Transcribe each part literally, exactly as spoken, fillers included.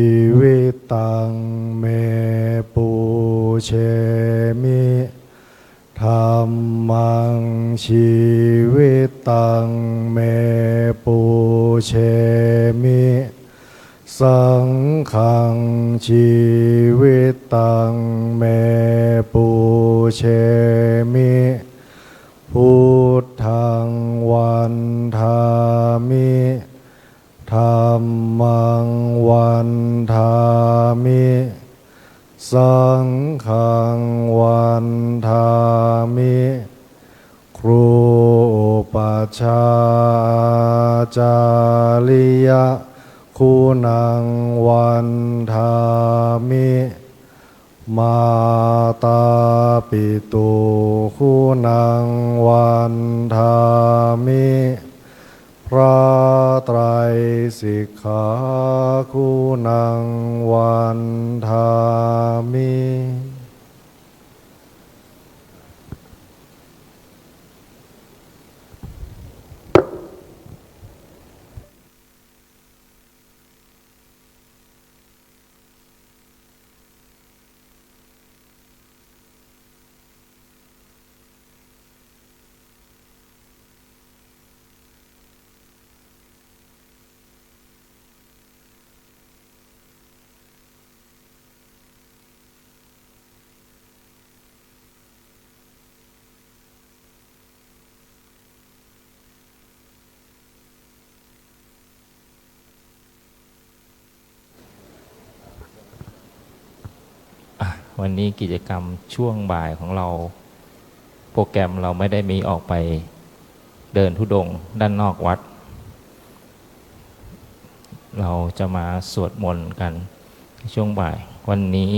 Jīvitaṃ me pūjemi, dhammaṃ jīvitaṃ me pūjemi, saṅghaṃ jīvitaṃ me pūjemi, buddhaṃ vandāmi, dhammaṃ vandāmi, saṅghaṃ vandāmi. ครูอุปัชฌาย์อาจาริยะ guṇaṃ vandāmi, mātāpituguṇaṃ vandāmi, พระไตรสิกขา guṇaṃ vandāmi. อ่ะ วันนี้กิจกรรมช่วงบ่ายของเรา โปรแกรมเราไม่ได้มีออกไปเดินธุดงค์ด้านนอกวัด เราจะมาสวดมนต์กันในช่วงบ่าย วันนี้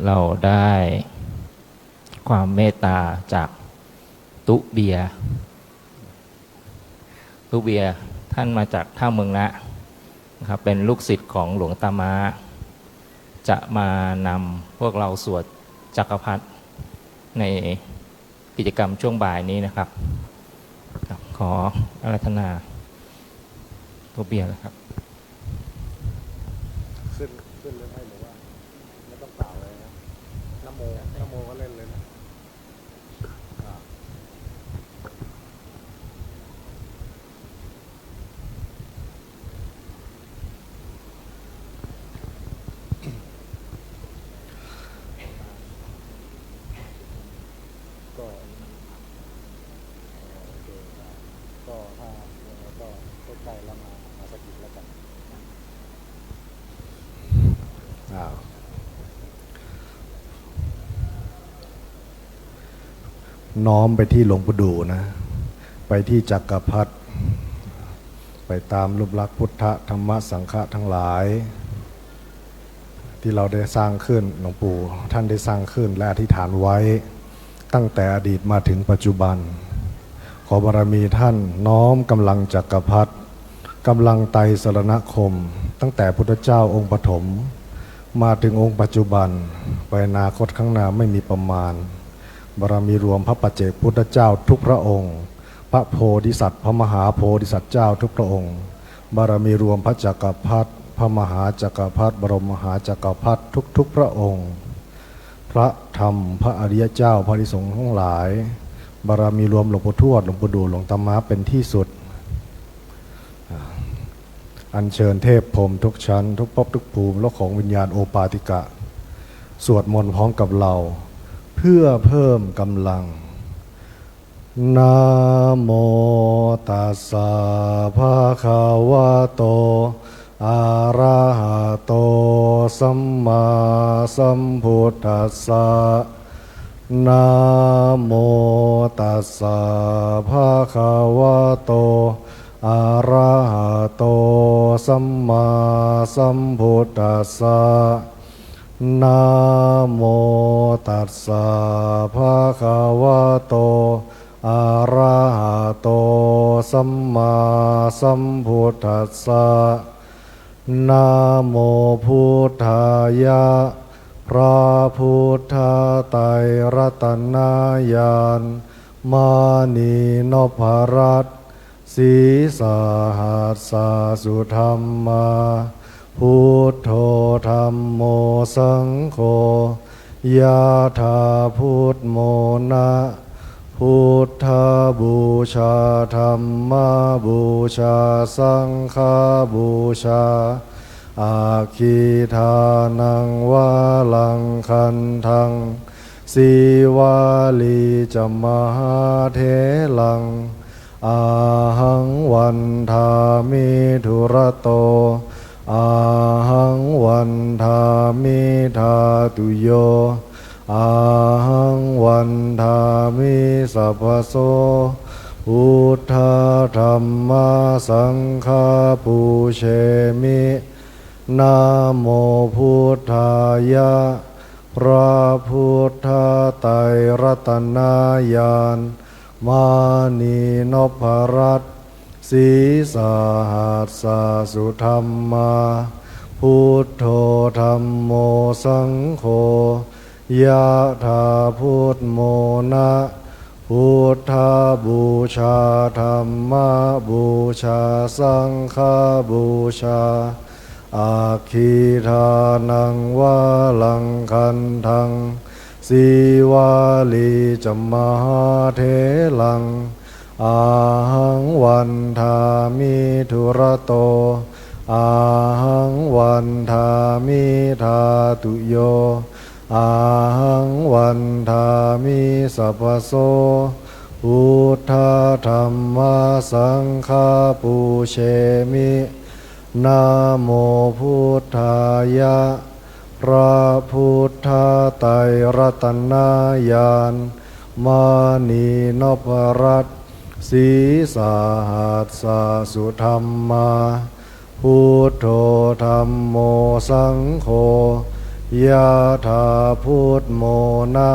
เราได้ความเมตตาจากตุ๊เบียร์ ตุ๊เบียร์ ท่านมาจากท่าเมืองนะนะครับ เป็นลูกศิษย์ของหลวงตาม้า จะมานำพวกเราสวดจักรพรรดิในกิจกรรมช่วงบ่ายนี้นะครับ ครับ ขออาราธนาตุ๊เบียร์นะครับ ขึ้น ขึ้นเลยไหม หรือว่าไม่ต้องกล่าวเลยนะ นะโม นะโมก็เล่นเลยนะ อ่า ก็ โอเค ได้ ก็ถ้ายังไงก็ใกล้ๆแล้วมา มาสะกิดแล้วกัน อ้าว น้อมไปที่หลวงปู่ดู่นะ ไปที่จักรพรรดิ ไปตามรูปลักษณ์พุทธ ธรรม สังฆะทั้งหลาย ที่เราได้สร้างขึ้น หลวงปู่ท่านได้สร้างขึ้นและอธิษฐานไว้ ตั้งแต่อดีตมาถึงปัจจุบัน ขอบารมีท่านน้อมกำลังจักรพรรดิ กำลังไตรสรณคม ตั้งแต่พุทธเจ้าองค์ปฐม มาถึงองค์ปัจจุบัน ไปอนาคตข้างหน้าไม่มีประมาณ บารมีรวมพระปัจเจกพุทธเจ้าทุกพระองค์ พระโพธิสัตว์ พระมหาโพธิสัตว์เจ้าทุกพระองค์ บารมีรวมพระจักรพรรดิ พระมหาจักรพรรดิ บรมมหาจักรพรรดิทุกๆพระองค์ พระธรรม พระอริยเจ้า พระอริยสงฆ์ทั้งหลาย บารมีรวมหลวงปู่ทวด หลวงปู่ดู่ หลวงตาม้าเป็นที่สุด อ่า อัญเชิญเทพพรหมทุกชั้น ทุกภพทุกภูมิ และของวิญญาณโอปาติกะ สวดมนต์พร้อมกับเรา เพื่อเพิ่มกำลัง Namo tassa bhagavato arahato sammāsambuddhassa. Namo tassa bhagavato arahato sammāsambuddhassa. Namo tassa bhagavato arahato sammāsambuddhassa. Namo buddhāya, พระพุทธไตรรัตนญาณ มณีนพรัตน์ Sīsahassa sudhammā, buddho dhammo saṅgho, yathā buddhamona. Buddhapūjā, dhammapūjā, saṅghapūjā, aggidānaṃ varaṃ gandhaṃ, sīvalī ca mahātheraṃ. Ahaṃ vandāmi dūrato, ahaṃ vandāmi dhātuyo, ahaṃ vandāmi sabbaso. Buddha dhamma saṅgha pūjemi. Namo buddhāya. พระพุทธไตรรัตนญาณ มณีนพรัตน์ sīsahassa sudhammā, buddho dhammo saṅgho, yathā buddhamona. Buddhapūjā, dhammapūjā, saṅghapūjā, aggidānaṃ varaṃ gandhaṃ, sīvalī ca mahātheraṃ. Ahaṃ vandāmi dūrato, ahaṃ vandāmi dhātuyo, ahaṃ vandāmi sabbaso. Buddha dhamma saṅgha pūjemi. Namo buddhāya. พระพุทธไตรรัตนญาณ มณีนพรัตน์ sīsahassa sudhammā, buddho dhammo saṅgho, yathā buddhamona.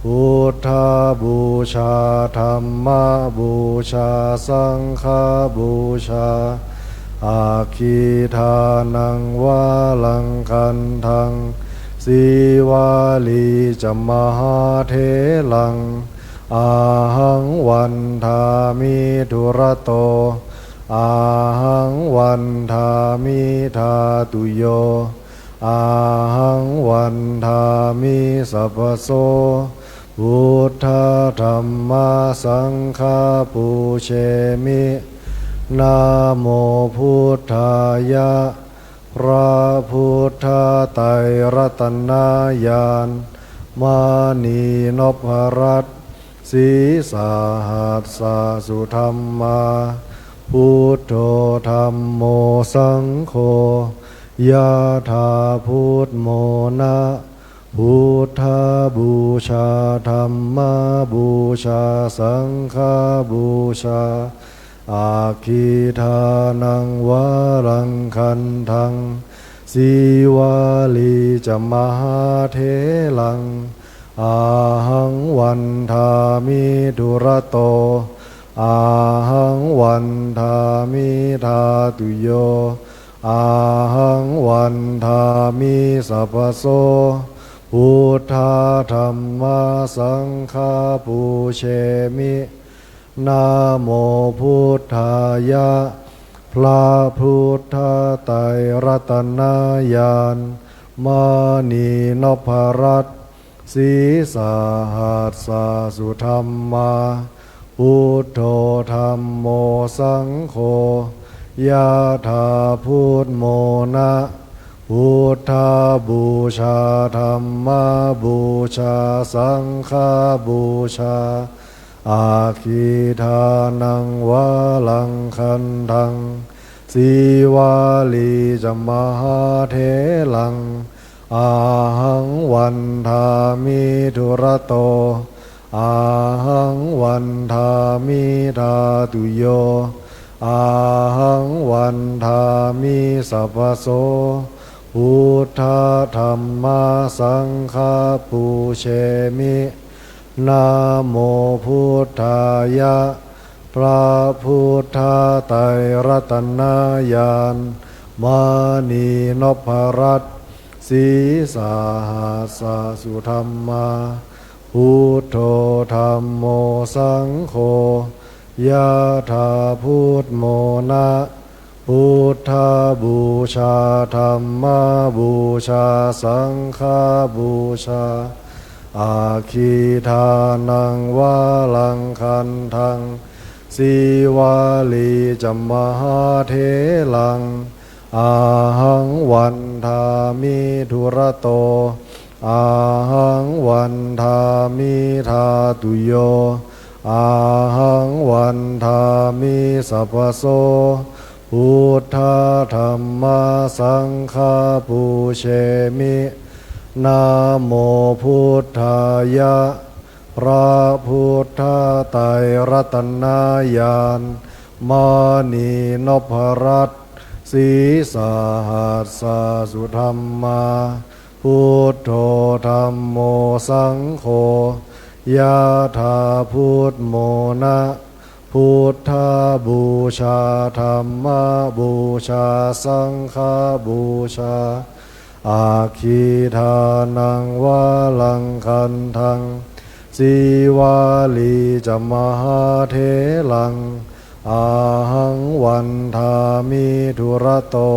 Buddhapūjā, dhammapūjā, saṅghapūjā, aggidānaṃ varaṃ gandhaṃ, sīvalī ca mahātheraṃ. Ahaṃ vandāmi dūrato, ahaṃ vandāmi dhātuyo, ahaṃ vandāmi sabbaso. Buddha dhamma saṅgha pūjemi. Namo buddhāya. พระพุทธไตรรัตนญาณ มณีนพรัตน์ sīsahassa sudhammā, buddho dhammo saṅgho, yathā buddhamona. Buddhapūjā, dhammapūjā, saṅghapūjā, aggidānaṃ varaṃ gandhaṃ, sīvalī ca mahātheraṃ. Ahaṃ vandāmi dūrato, ahaṃ vandāmi dhātuyo, ahaṃ vandāmi sabbaso. Buddha dhamma saṅgha pūjemi. Namo buddhāya. พระพุทธไตรรัตนญาณ มณีนพรัตน์ sīsahassa sudhammā, buddho dhammo saṅgho, yathā buddhamona. Buddhapūjā, dhammapūjā, saṅghapūjā, aggidānaṃ varaṃ gandhaṃ, sīvalī ca mahātheraṃ. Ahaṃ vandāmi dūrato, ahaṃ vandāmi dhātuyo, ahaṃ vandāmi sabbaso. Buddha dhamma saṅgha pūjemi. Namo buddhāya. พระพุทธไตรรัตนญาณ มณีนพรัตน์ sīsahassa sudhammā, buddho dhammo saṅgho, Yathā bhūtmona buddhapūjā dhammapūjā saṅghapūjā, aggidānaṃ varaṃ gandhaṃ sīvalī ca mahātheraṃ, ahaṃ vandāmi dūrato, ahaṃ vandāmi dhātuyo, ahaṃ vandāmi sabbaso. Buddha dhamma saṅgha pūjemi. Namo buddhāya. พระพุทธไตรรัตนญาณ มณีนพรัตน์ sīsahassa sudhammā. Buddho dhammo saṅgho. Yathā bhūtmona buddhapūjā dhammapūjā saṅghapūjā, aggidānaṃ varaṃ gandhaṃ sīvalī ca mahātheraṃ, ahaṃ vandāmi dūrato,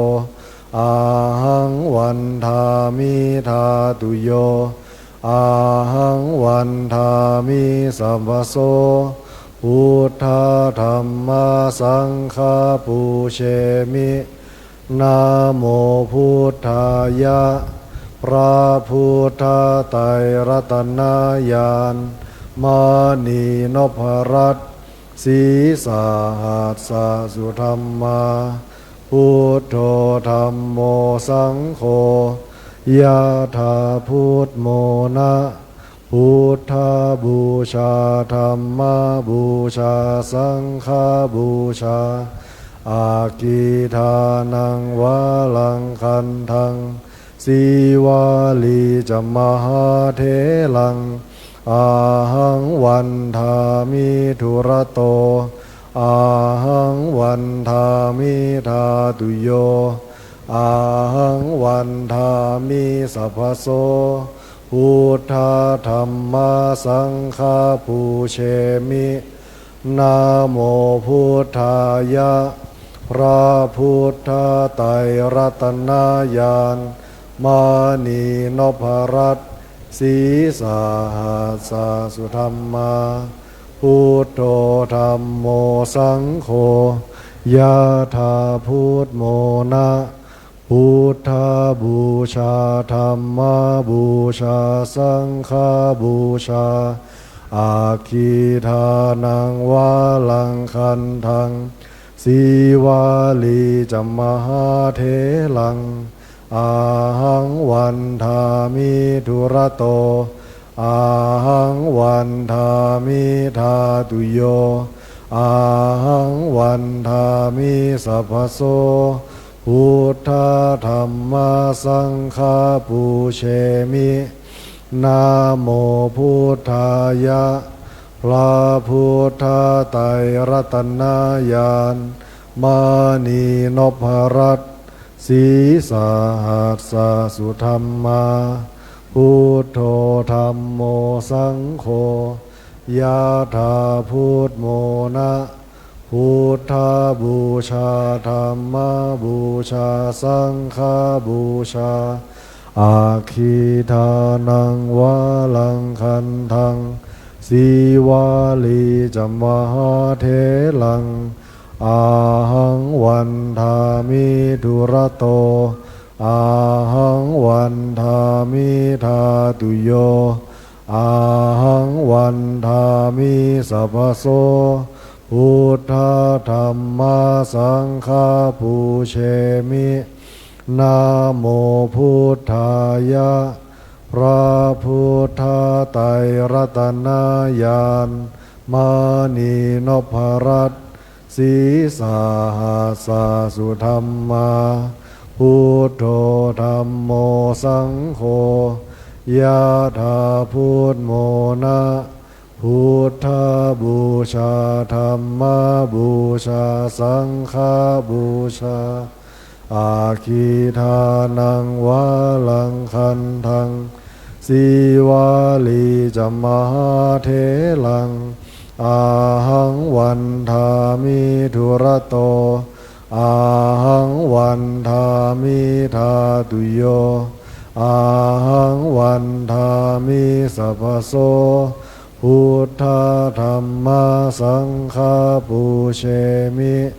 ahaṃ vandāmi dhātuyo, ahaṃ vandāmi sabbaso. Buddha dhamma saṅgha pūjemi. Namo buddhāya. พระพุทธไตรรัตนญาณ มณีนพรัตน์ sīsahassa sudhammā. Buddho dhammo saṅgho. Yathā bhūtmona buddhapūjā dhammapūjā saṅghapūjā, aggidānaṃ varaṃ gandhaṃ sīvalī ca mahātheraṃ, ahaṃ vandāmi dūrato, ahaṃ vandāmi dhātuyo, ahaṃ vandāmi sabbaso. Buddha dhamma saṅgha pūjemi. Namo buddhāya. พระพุทธไตรรัตนญาณ มณีนพรัตน์ sīsahassa sudhammā. Buddho dhammo saṅgho. Yathā bhūtmona buddhapūjā dhammapūjā saṅghapūjā, aggidānaṃ varaṃ gandhaṃ sīvalī ca mahātheraṃ, ahaṃ vandāmi dūrato, ahaṃ vandāmi dhātuyo, ahaṃ vandāmi sabbaso. Buddha dhamma saṅgha pūjemi. Namo buddhāya. พระพุทธไตรรัตนญาณ มณีนพรัตน์ sīsahassa sudhammā. Buddho dhammo saṅgho. Yathā bhūtmona buddhapūjā dhammapūjā saṅghapūjā, aggidānaṃ varaṃ gandhaṃ sīvalī ca mahātheraṃ, ahaṃ vandāmi dūrato, ahaṃ vandāmi dhātuyo, ahaṃ vandāmi sabbaso. Buddha dhamma saṅgha pūjemi. Namo buddhāya. พระพุทธไตรรัตนญาณ มณีนพรัตน์ sīsahassa sudhammā. Buddho dhammo saṅgho. Yathā bhūtmona buddhapūjā dhammapūjā saṅghapūjā, aggidānaṃ varaṃ gandhaṃ sīvalī ca mahātheraṃ, ahaṃ vandāmi dūrato, ahaṃ vandāmi dhātuyo, ahaṃ vandāmi sabbaso, buddha dhamma saṅgha pūjemi.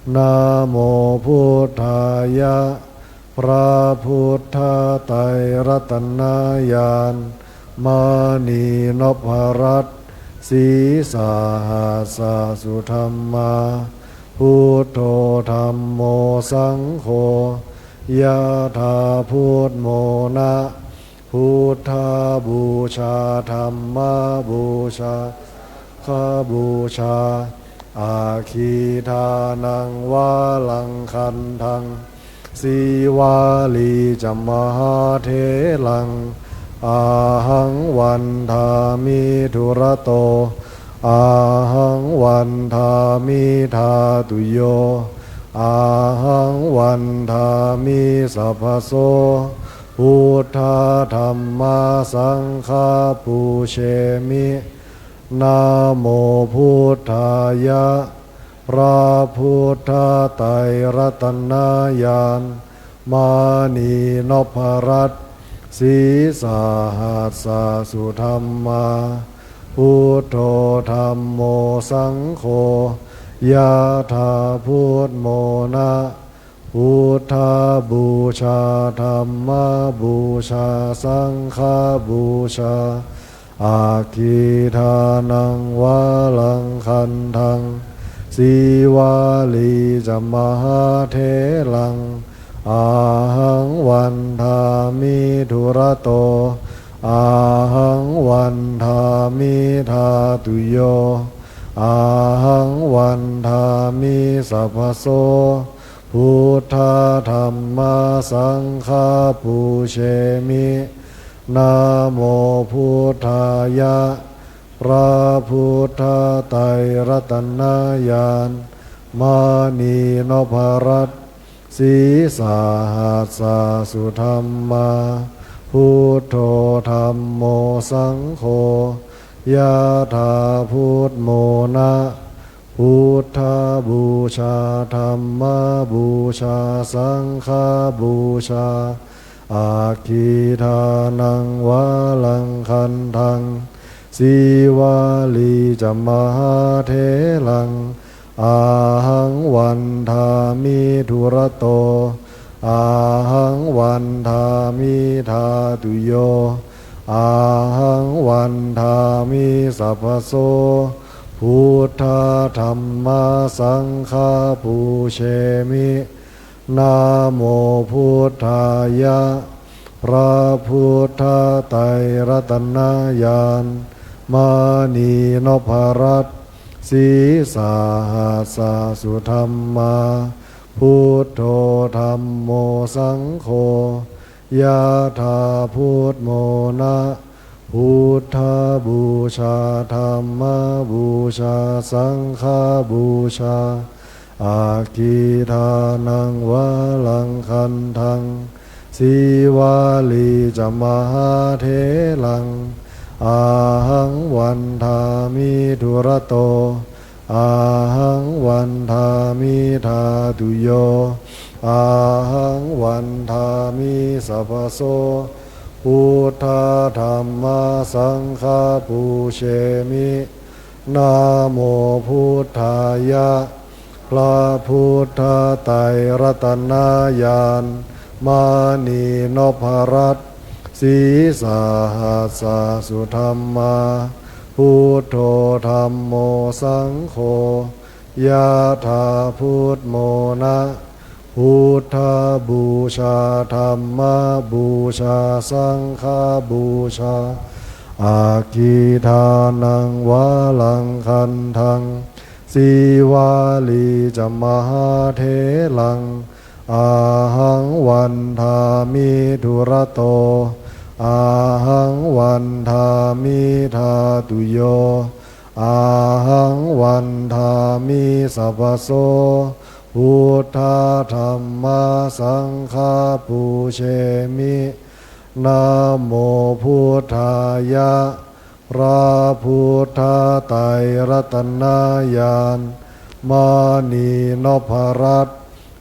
Namo buddhāya, พระพุทธไตรรัตนญาณ มณีนพรัตน์ ศรีสหัสสะสุธรรมา buddho dhammo saṅgho, ยะถา buddho na, พุทธบูชา ธัมมบูชา สังฆบูชา อักขีทานัง วาลังคันธัง สีวาลีจะ มหาเถรัง ahaṃ vandāmi dūrato, ahaṃ vandāmi dhātuyo, ahaṃ vandāmi sabbaso, buddha dhamma saṅgha pūjemi. Namo buddhāya, พระพุทธไตรรัตนญาณ มณีนพรัตน์ ศรีสหัสสะสุธรรมา buddho dhammo saṅgho, ยะถา buddho na, พุทธบูชา ธัมมบูชา สังฆบูชา อักขีทานัง วาลังคันธัง สีวาลีจะ มหาเถรัง ahaṃ vandāmi dūrato, ahaṃ vandāmi dhātuyo, ahaṃ vandāmi sabbaso, buddha dhamma saṅgha pūjemi. Namo buddhāya, พระพุทธไตรรัตนญาณ มณีนพรัตน์ ศรีสหัสสะสุธรรมา buddho dhammo saṅgho, ยะถา buddho na, พุทธบูชา ธัมมบูชา สังฆบูชา อักขีทานัง วาลังคันธัง สีวาลีจะ มหาเถรัง ahaṃ vandāmi dūrato, ahaṃ vandāmi dhātuyo, ahaṃ vandāmi sabbaso, buddha dhamma saṅgha pūjemi. Namo buddhāya, พระพุทธไตรรัตนญาณ มณีนพรัตน์ ศรีสหัสสะสุธรรมา buddho dhammo saṅgho, ยะถา buddho na, พุทธบูชา ธัมมบูชา สังฆบูชา อักขีทานัง วาลังคันธัง สีวาลีจะ มหาเถรัง ahaṃ vandāmi dūrato, ahaṃ vandāmi dhātuyo, ahaṃ vandāmi sabbaso, buddha dhamma saṅgha pūjemi. Namo buddhāya, พระพุทธไตรรัตนญาณ มณีนพรัตน์ ศรีสหัสสะสุธรรมา buddho dhammo saṅgho, ยะถา buddho na, พุทธบูชา ธัมมบูชา สังฆบูชา อักขีทานัง วาลังคันธัง สีวาลีจะ มหาเถรัง ahaṃ vandāmi dūrato, ahaṃ vandāmi dhātuyo, ahaṃ vandāmi sabbaso, buddha dhamma saṅgha pūjemi. Namo buddhāya, พระพุทธไตรรัตนญาณ มณีนพรัตน์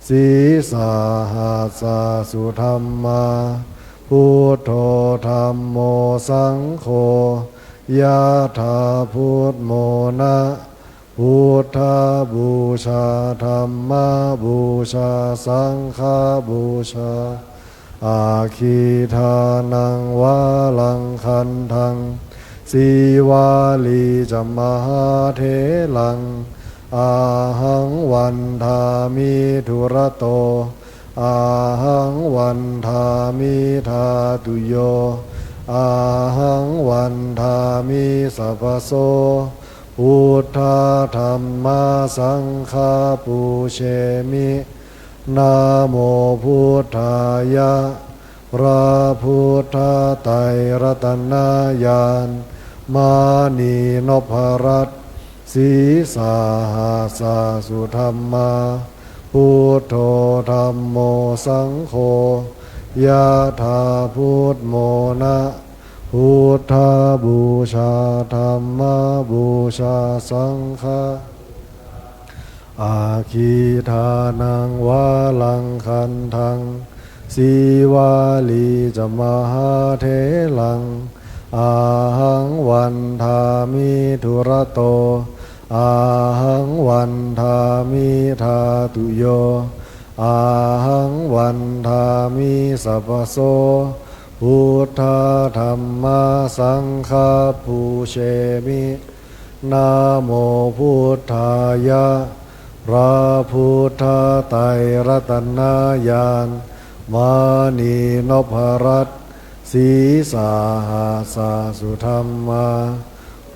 sīsahassa sudhammā, buddho dhammo saṅgho, yathābudmona, buddhapūjā, dhammapūjā, saṅghapūjā, aggidānaṃ varaṃ gandhaṃ, sīvalī ca mahātheraṃ, ahaṃ vandāmi dūrato, ahaṃ vandāmi dhātuyo, ahaṃ vandāmi sabbaso, buddha dhamma saṅgha pūjemi, namo buddhāya. พระพุทธไตรรัตนญาณ มณีนพรัตน์ sīsahassa sudhammā, buddho dhammo saṅgho, yathābudmona, buddhapūjā, dhammapūjā, saṅgha, aggidānaṃ varaṃ gandhaṃ, sīvalī ca mahātheraṃ, ahaṃ vandāmi dūrato, ahaṃ vandāmi dhātuyo, ahaṃ vandāmi sabbaso, buddha dhamma saṅgha pūjemi, namo buddhāya. พระพุทธไตรรัตนญาณ มณีนพรัตน์ sīsahassa sudhammā,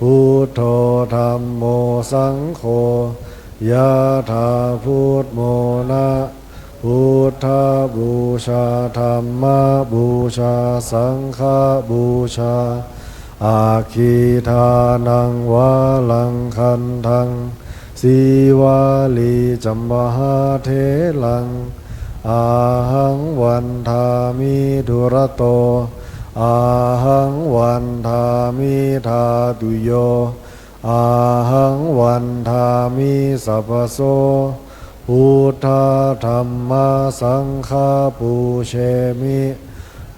buddho dhammo saṅgho, yathābudmona, buddhapūjā, dhammapūjā, saṅghapūjā, aggidānaṃ varaṃ gandhaṃ, sīvalī ca mahātheraṃ, ahaṃ vandāmi dūrato, ahaṃ vandāmi dhātuyo, ahaṃ vandāmi sabbaso, buddha dhamma saṅgha pūjemi,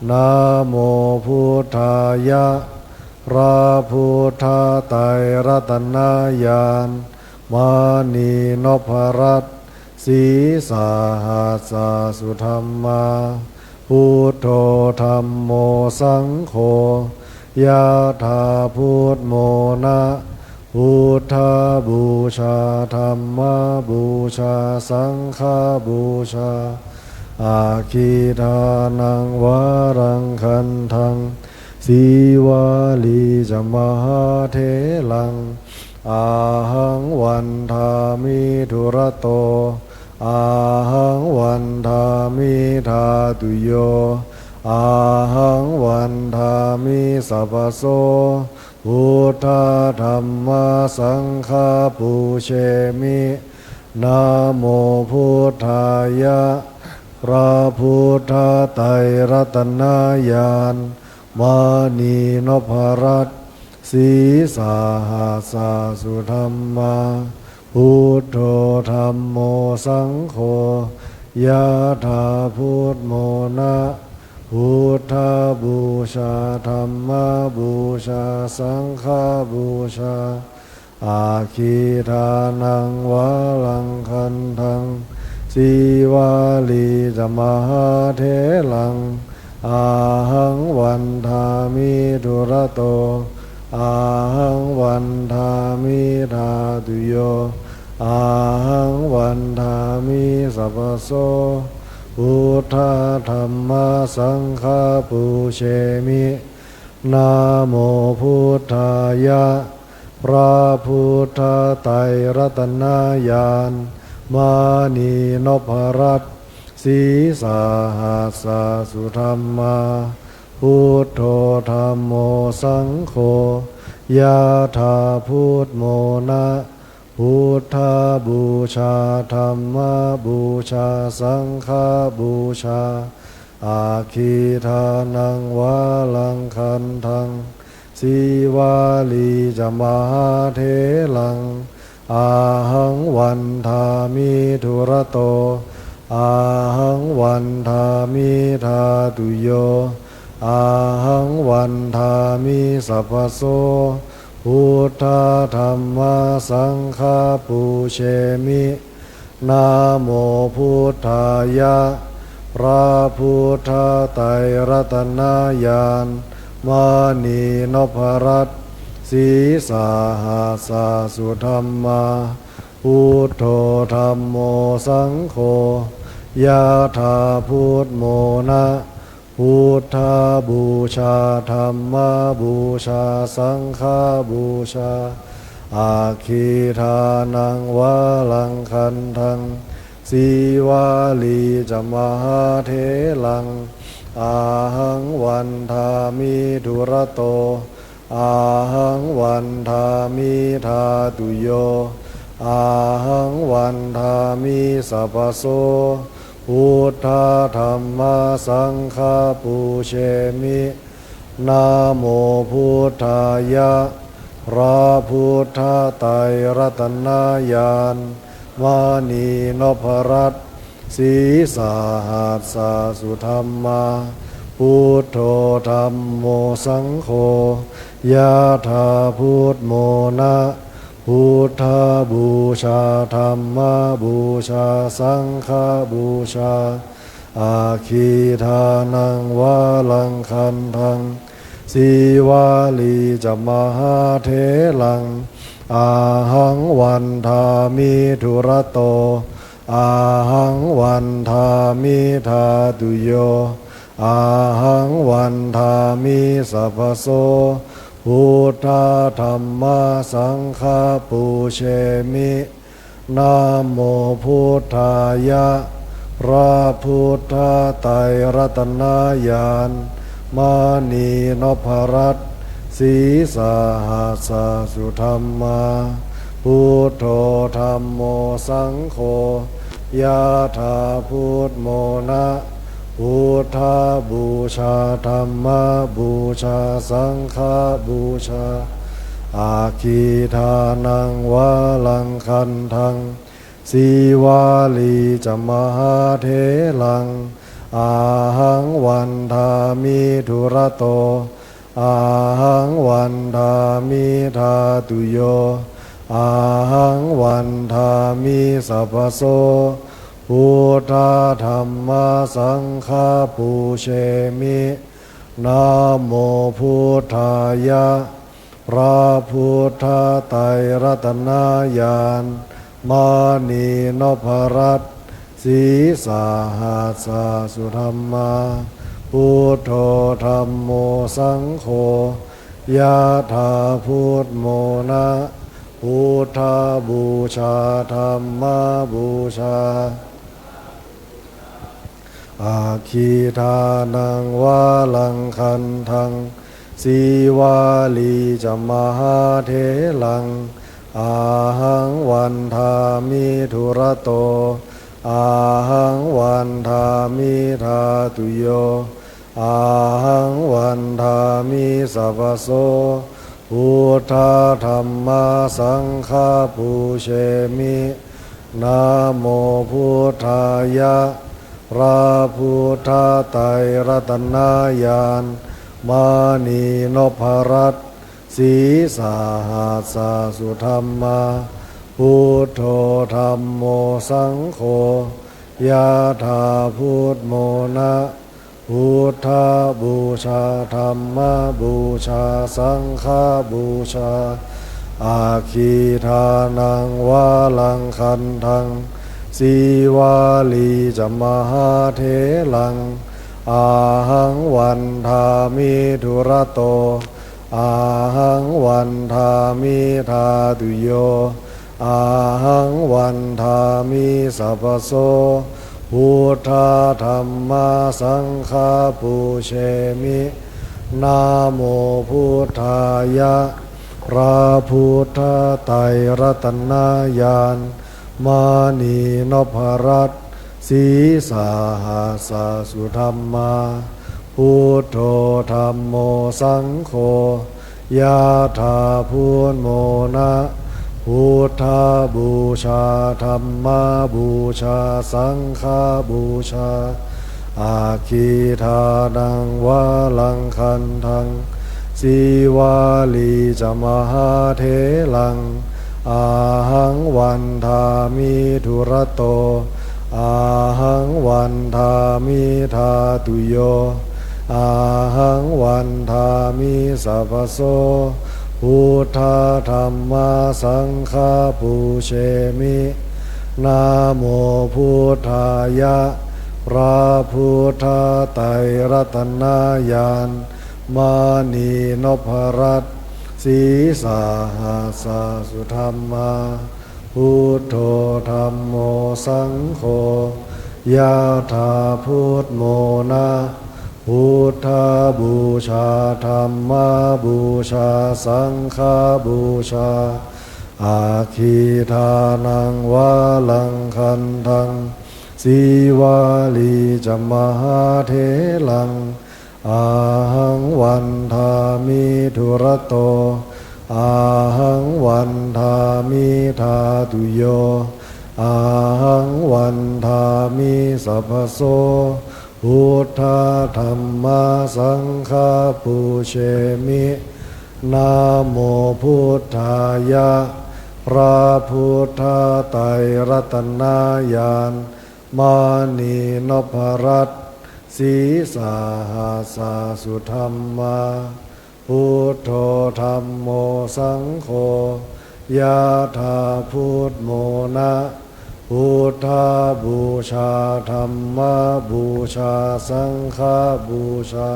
namo buddhāya. พระพุทธไตรรัตนญาณ มณีนพรัตน์ sīsahassa sudhammā, buddho dhammo saṅgho, yathābudmona, buddhapūjā, dhammapūjā, saṅghapūjā, aggidānaṃ varaṃ gandhaṃ, sīvalī ca mahātheraṃ, ahaṃ vandāmi dūrato, ahaṃ vandāmi dhātuyo, ahaṃ vandāmi sabbaso, buddha dhamma saṅgha pūjemi, namo buddhāya. พระพุทธไตรรัตนญาณ มณีนพรัตน์ sīsahassa sudhammā, buddho dhammo saṅgho, yathābudmona, buddhapūjā, dhammapūjā, saṅghapūjā, aggidānaṃ varaṃ gandhaṃ, sīvalī ca mahātheraṃ, ahaṃ vandāmi dūrato, ahaṃ vandāmi dhātuyo, ahaṃ vandāmi sabbaso, buddha dhamma saṅgha pūjemi, namo buddhāya. พระพุทธไตรรัตนญาณ มณีนพรัตน์ sīsahassa sudhammā, buddho dhammo saṅgho, yathābudmona, buddhapūjā, dhammapūjā, saṅghapūjā, aggidānaṃ varaṃ gandhaṃ, Sīvalī ca mahātheraṃ, ahaṃ vandāmi dūrato, ahaṃ vandāmi dhātuyo, ahaṃ vandāmi sabbaso. Buddha dhamma saṅgha pūjemi. Namo buddhāya. พระพุทธไตรรัตนญาณ มณีนพรัตน์ ศีสหัสสะสุธรรมา Buddho dhammo saṅgho, yathā buddhamona. Buddhapūjā dhammapūjā saṅghapūjā, aggiṭṭhānaṃ varaṃ gandhaṃ, Sīvalī ca mahātheraṃ, ahaṃ vandāmi dūrato, ahaṃ vandāmi dhātuyo, ahaṃ vandāmi sabbaso. Buddha dhamma saṅgha pūjemi. Namo buddhāya. พระพุทธไตรรัตนญาณ มณีนพรัตน์ ศีสหัสสะสุธรรมา Buddho dhammo saṅgho, yathā buddhamona. Buddhapūjā dhammapūjā saṅghapūjā, aggiṭṭhānaṃ varaṃ gandhaṃ, Sīvalī ca mahātheraṃ, ahaṃ vandāmi dūrato, ahaṃ vandāmi dhātuyo, ahaṃ vandāmi sabbaso. Buddha dhamma saṅgha pūjemi. Namo buddhāya. พระพุทธไตรรัตนญาณ มณีนพรัตน์ ศีสหัสสะสุธรรมา Buddho dhammo saṅgho, yathā buddhamona. Buddhapūjā dhammapūjā saṅghapūjā, aggiṭṭhānaṃ varaṃ gandhaṃ, Sīvalī ca mahātheraṃ, ahaṃ vandāmi dūrato, ahaṃ vandāmi dhātuyo, ahaṃ vandāmi sabbaso. Buddha dhamma saṅgha pūjemi. Namo buddhāya. พระพุทธไตรรัตนญาณ มณีนพรัตน์ ศีสหัสสะสุธรรมา Buddho dhammo saṅgho, yathā buddhamona. Buddhapūjā dhammapūjā, aggiṭṭhānaṃ varaṃ gandhaṃ, Sīvalī ca mahātheraṃ, ahaṃ vandāmi dūrato, ahaṃ vandāmi dhātuyo, ahaṃ vandāmi sabbaso. Buddha dhamma saṅgha pūjemi. Namo buddhāya. พระพุทธไตรรัตนญาณ มณีนพรัตน์ ศีสหัสสะสุธรรมา Buddho dhammo saṅgho, yathā buddhamona. Buddhapūjā dhammapūjā saṅghapūjā, aggiṭṭhānaṃ varaṃ gandhaṃ, Sīvalī ca mahātheraṃ, ahaṃ vandāmi dūrato, ahaṃ vandāmi dhātuyo, ahaṃ vandāmi sabbaso. Buddha dhamma saṅgha pūjemi. Namo buddhāya. พระพุทธไตรรัตนญาณ มณีนพรัตน์ ศีสหัสสะสุธรรมา Buddho dhammo saṅgho, Yathā bhummona buddhapūjā dhammapūjā saṅghapūjā aggidānaṃ varaṃ gandhaṃ sīvalī ca mahātheraṃ ahaṃ vandāmi dūrato ahaṃ vandāmi dhātuyo ahaṃ vandāmi sabbaso buddha dhamma saṅgha pūjemi. Namo buddhāya พระพุทธไตรรัตนญาณ มณีนพรัตน์ sīsahassa sudhammā buddho dhammo saṅgho yathā bhummona buddhapūjā dhammapūjā saṅghapūjā aggidānaṃ varaṃ gandhaṃ sīvalī ca mahātheraṃ ahaṃ vandāmi dūrato ahaṃ vandāmi dhātuyo ahaṃ vandāmi sabbaso buddha dhamma saṅgha pūjemi. Namo buddhāya พระพุทธไตรรัตนญาณ มณีนพรัตน์ sīsahassa sudhammā buddho dhammo saṅgho yathā bhummona buddhapūjā dhammapūjā saṅghapūjā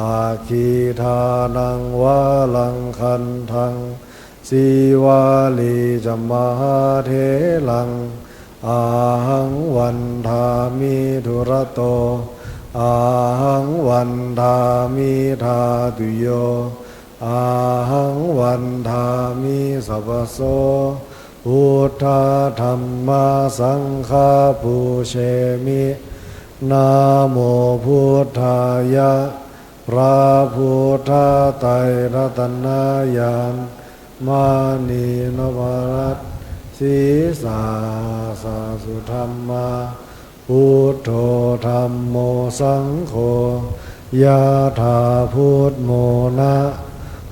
aggidānaṃ varaṃ gandhaṃ sīvalī ca mahātheraṃ ahaṃ vandāmi dūrato ahaṃ vandāmi dhātuyo ahaṃ vandāmi sabbaso buddha dhamma saṅgha pūjemi. Namo buddhāya พระพุทธไตรรัตนญาณ มณีนพรัตน์ sīsahassa sudhammā buddho dhammo saṅgho yathā bhummona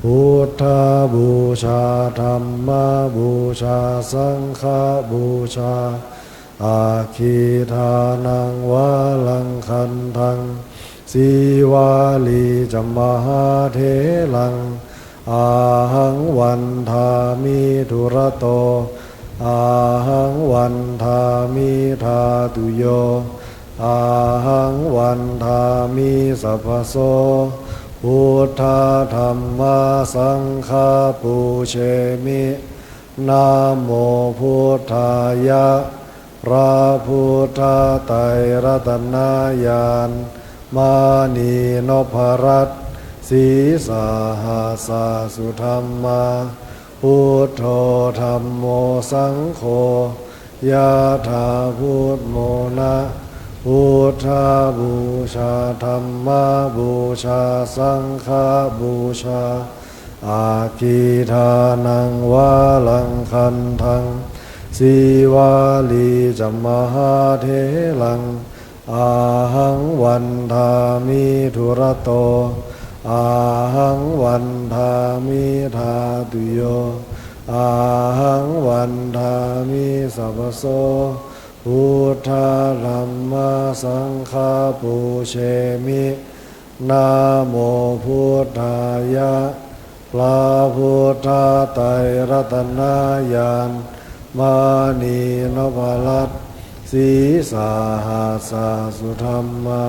buddhapūjā dhammapūjā saṅghapūjā aggidānaṃ varaṃ gandhaṃ sīvalī ca mahātheraṃ ahaṃ vandāmi dūrato ahaṃ vandāmi dhātuyo ahaṃ vandāmi sabbaso buddha dhamma saṅgha pūjemi. Namo buddhāya พระพุทธไตรรัตนญาณ มณีนพรัตน์ sīsahassa sudhammā buddho dhammo saṅgho yathā bhummona buddhapūjā dhammapūjā saṅghapūjā aggidānaṃ varaṃ gandhaṃ sīvalī ca mahātheraṃ ahaṃ vandāmi dūrato ahaṃ vandāmi dhātuyo ahaṃ vandāmi sabbaso buddha dhamma saṅgha pūjemi. Namo buddhāya พระพุทธไตรรัตนญาณ มณีนพรัตน์ sīsahassa sudhammā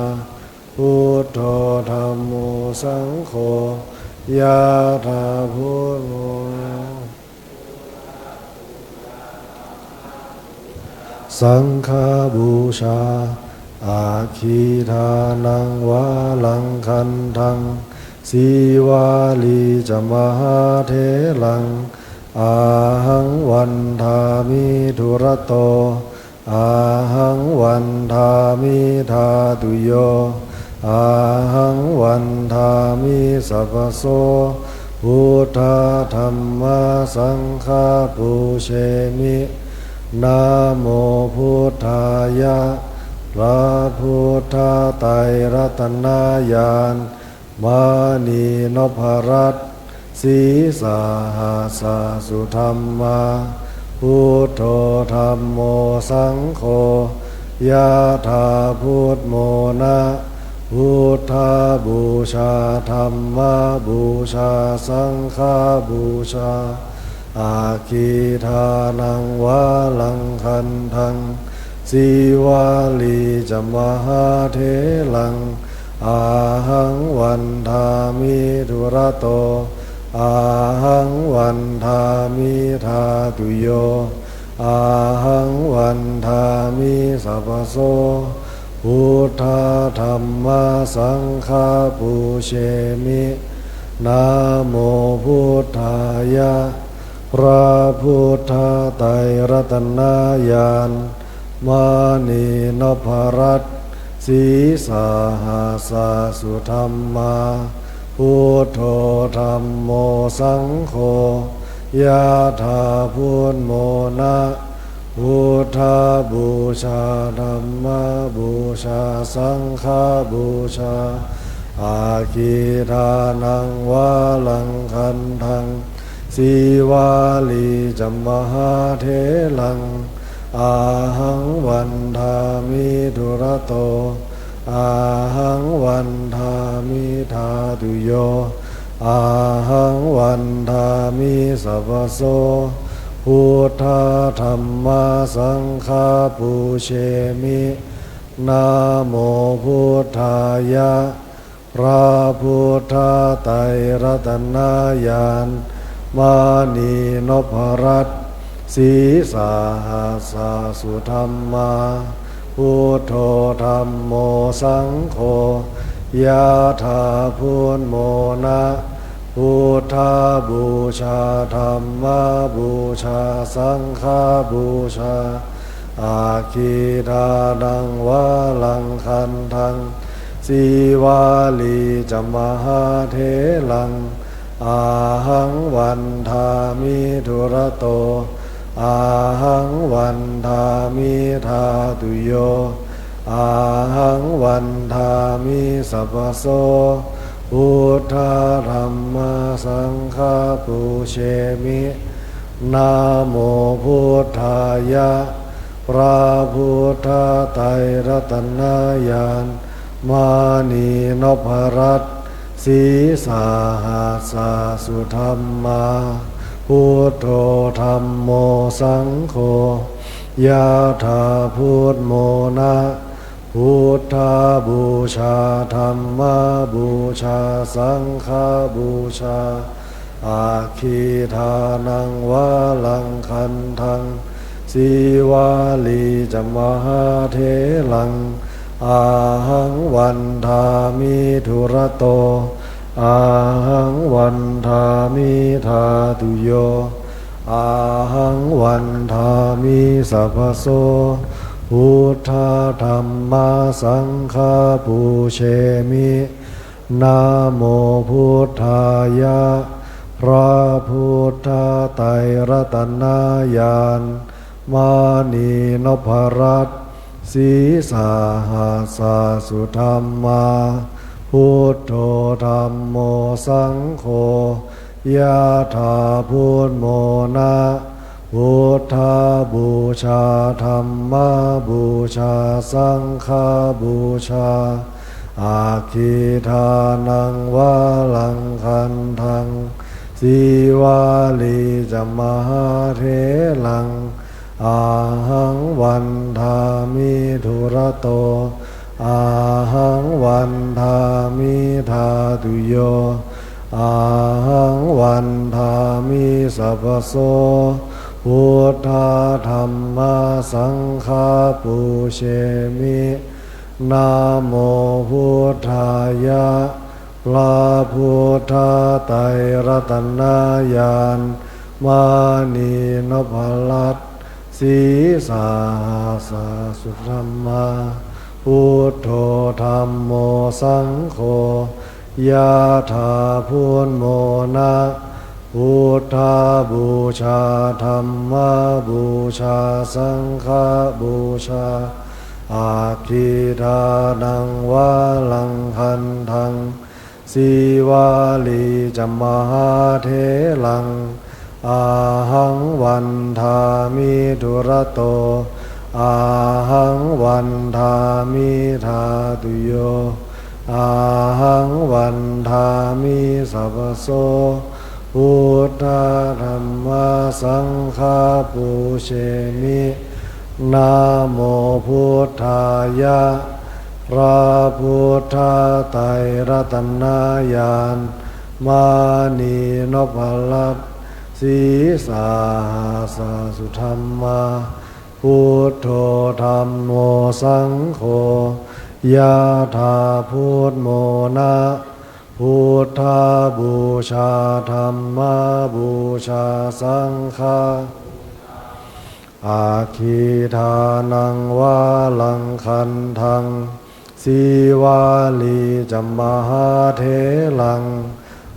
buddho dhammo saṅgho yathā bhummona saṅghapūjā aggidānaṃ varaṃ gandhaṃ sīvalī ca mahātheraṃ ahaṃ vandāmi dūrato ahaṃ vandāmi dhātuyo ahaṃ vandāmi sabbaso Buddha dhamma saṅgha pūjemi. Namo buddhāya. พระพุทธไตรรัตนญาณ มณีนพรัตน์ sīsahassa sudhammā. Buddho dhammo saṅgho, yathā buddhamona. Buddhapūjā dhammapūjā saṅghapūjā. Aggi thānaṃ varaṃ gandhaṃ, sīvalī ca mahātheraṃ. Ahaṃ vandāmi dūrato, ahaṃ vandāmi dhātuyo, ahaṃ vandāmi sabbaso. Buddha dhamma saṅgha pūjemi. Namo buddhāya. พระพุทธไตรรัตนญาณ มณีนพรัตน์ sīsahassa sudhammā. Buddho dhammo saṅgho, yathā buddhamona. Buddhapūjā dhammapūjā saṅghapūjā. Aggi thānaṃ varaṃ gandhaṃ, sīvalī ca mahātheraṃ. Ahaṃ vandāmi dūrato, ahaṃ vandāmi dhātuyo, ahaṃ vandāmi sabbaso. Buddha dhamma saṅgha pūjemi. Namo buddhāya. พระพุทธไตรรัตนญาณ มณีนพรัตน์ sīsahassa sudhammā. Buddho dhammo saṅgho, yathā buddhamona. Buddhapūjā dhammapūjā saṅghapūjā. Aggi thānaṃ varaṃ gandhaṃ, sīvalī ca mahātheraṃ. Ahaṃ vandāmi dūrato, ahaṃ vandāmi dhātuyo, ahaṃ vandāmi sabbaso. Buddha dhamma saṅgha pūjemi. Namo buddhāya. พระพุทธไตรรัตนญาณ มณีนพรัตน์ sīsahassa sudhammā. Buddho dhammo saṅgho, yathā buddhamona. Buddhapūjā dhammapūjā saṅghapūjā. Aggi thānaṃ varaṃ gandhaṃ, sīvalī ca mahātheraṃ. Ahaṃ vandāmi dūrato, ahaṃ vandāmi dhātuyo, ahaṃ vandāmi sabbaso. Buddha dhamma saṅgha pūjemi. Namo buddhāya. พระพุทธไตรรัตนญาณ มณีนพรัตน์ sīsahassa sudhammā. Buddho dhammo saṅgho, yathā buddhamona. Buddhapūjā dhammapūjā saṅghapūjā. Aggi thānaṃ varaṃ gandhaṃ, sīvalī ca mahātheraṃ. Ahaṃ vandāmi dūrato, ahaṃ vandāmi dhātuyo, ahaṃ vandāmi sabbaso. Buddha dhamma saṅgha pūjemi. Namo buddhāya. พระพุทธไตรรัตนญาณ มณีนพรัตน์ sīsahassa sudhammā. Buddho dhammo saṅgho, Yathā bhummona buddhapūjā dhammapūjā saṅghapūjā, aggidānaṃ varaṃ gandhaṃ sīvalī ca mahātheraṃ, ahaṃ vandāmi dūrato, ahaṃ vandāmi dhātuyo, ahaṃ vandāmi sabbaso. Buddha dhamma saṅgha pūjemi. Namo buddhāya. พระพุทธไตรรัตนญาณ มณีนพรัตน์ sīsahassa sudhammā, buddho dhammo saṅgho, yathā bhummona buddhapūjā dhammapūjā saṅgha, aggidānaṃ varaṃ gandhaṃ sīvalī ca mahātheraṃ,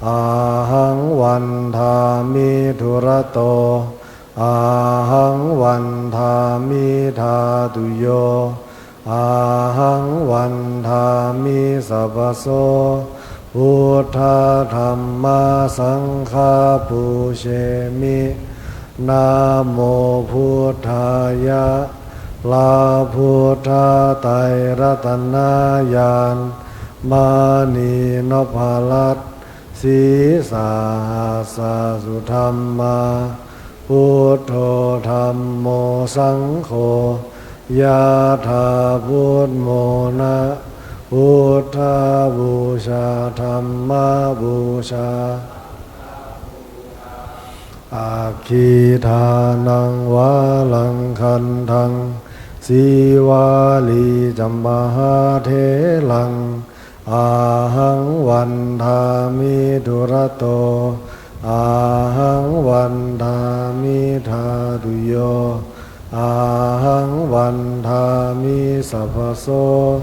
ahaṃ vandāmi dūrato, ahaṃ vandāmi dhātuyo, ahaṃ vandāmi sabbaso. Buddha dhamma saṅgha pūjemi. Namo buddhāya. พระพุทธไตรรัตนญาณ มณีนพรัตน์ sīsahassa sudhammā, buddho dhammo saṅgho, yathā bhummona buddhapūjā dhammapūjā, aggidānaṃ varaṃ gandhaṃ sīvalī ca mahātheraṃ, ahaṃ vandāmi dūrato, ahaṃ vandāmi dhātuyo, ahaṃ vandāmi sabbaso.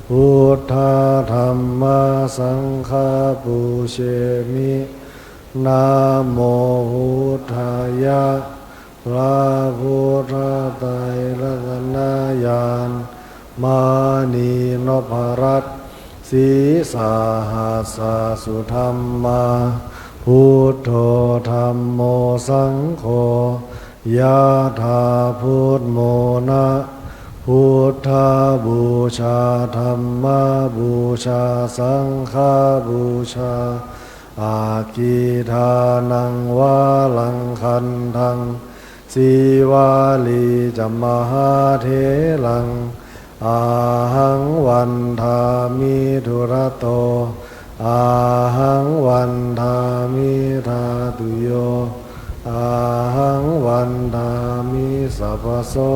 Buddha dhamma saṅgha pūjemi. Namo buddhāya. พระพุทธไตรรัตนญาณ มณีนพรัตน์ sīsahassa sudhammā, buddho dhammo saṅgho, yathā bhummona buddhapūjā dhammapūjā saṅghapūjā, aggidānaṃ varaṃ gandhaṃ sīvalī ca mahātheraṃ, ahaṃ vandāmi dūrato, ahaṃ vandāmi dhātuyo, ahaṃ vandāmi sabbaso.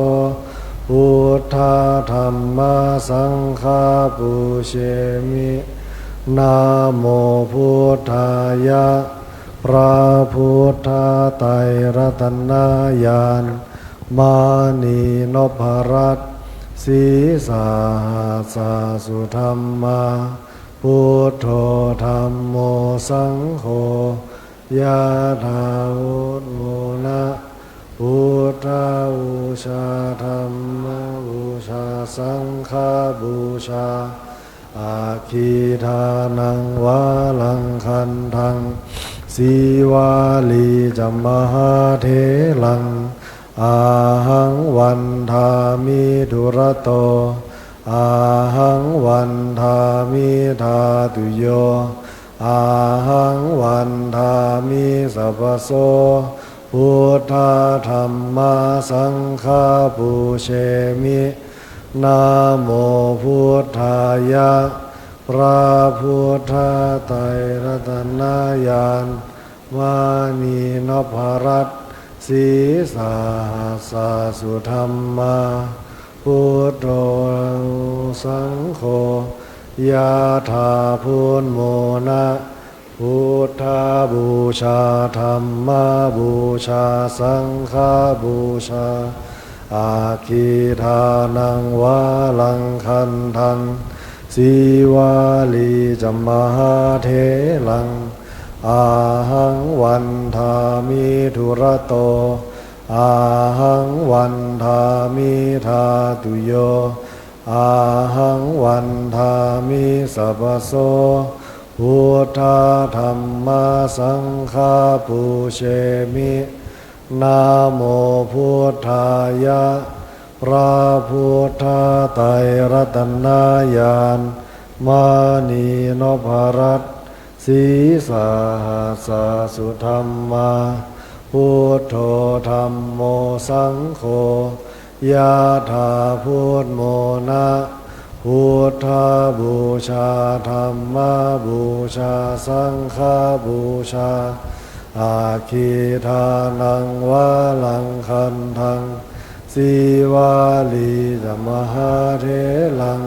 Buddha dhamma saṅgha pūjemi. Namo buddhāya. พระพุทธไตรรัตนญาณ มณีนพรัตน์ sīsahassa sudhammā, buddho dhammo saṅgho, yathā bhummona buddhapūjā dhammapūjā saṅghapūjā, aggidānaṃ varaṃ gandhaṃ sīvalī ca mahātheraṃ, ahaṃ vandāmi dūrato, ahaṃ vandāmi dhātuyo, ahaṃ vandāmi sabbaso. Buddha dhamma saṅgha pūjemi. Namo buddhāya. พระพุทธไตรรัตนญาณ มณีนพรัตน์ sīsahassa sudhammā, buddho saṅgho, yathā bhummona buddhapūjā dhammapūjā saṅghapūjā, aggidānaṃ varaṃ gandhaṃ Sīvalī ca mahātheraṃ, ahaṃ vandāmi dūrato. Ahaṃ vandāmi dhātuyo, ahaṃ vandāmi sabbaso. Buddha dhamma saṅgha pūjemi. Namo buddhāya. พระพุทธไตรรัตนญาณ มณีนพรัตน์ sīsahassa sudhammā. Buddho dhammo saṅgho, yathā buddhamona. Buddhapūjā, dhammapūjā, saṅghapūjā. Aggidānaṃ varaṃ gandhaṃ, sīvalī ca mahātheraṃ.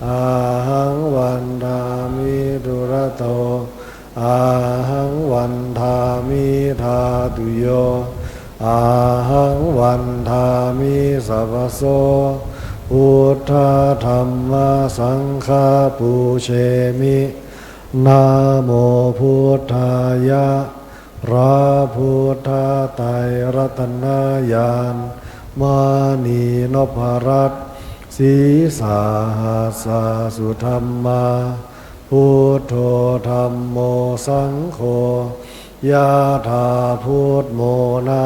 Ahaṃ vandāmi dūrato, ahaṃ vandāmi dhātuyo, ahaṃ vandāmi sabbaso. Buddha dhamma saṅgha pūjemi. Namo buddhāya. พระพุทธไตรรัตนญาณ มณีนพรัตน์ sīsahassa sudhammā. Buddho dhammo saṅgho, yathā buddhamona.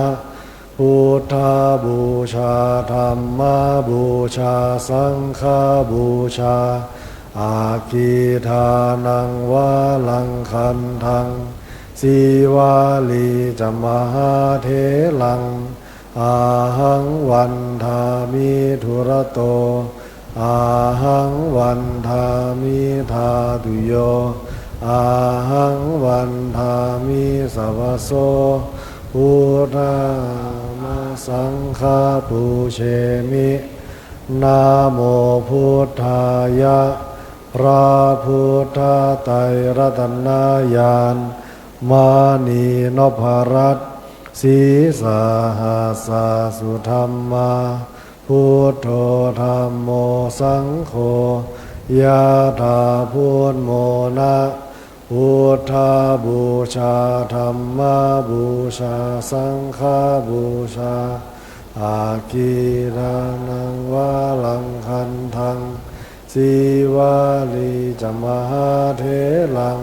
Buddhapūjā, dhammapūjā, saṅghapūjā. Aggidānaṃ varaṃ gandhaṃ, sīvalī ca mahātheraṃ. Ahaṃ vandāmi dūrato, ahaṃ vandāmi dhātuyo, ahaṃ vandāmi sabbaso. Buddha dhamma saṅgha pūjemi. Namo buddhāya. พระพุทธไตรรัตนญาณ มณีนพรัตน์ sīsahassa sudhammā. Buddho dhammo saṅgho, yathā buddhamona. Buddhapūjā, dhammapūjā, saṅghapūjā. Aggidānaṃ varaṃ gandhaṃ, sīvalī ca mahātheraṃ.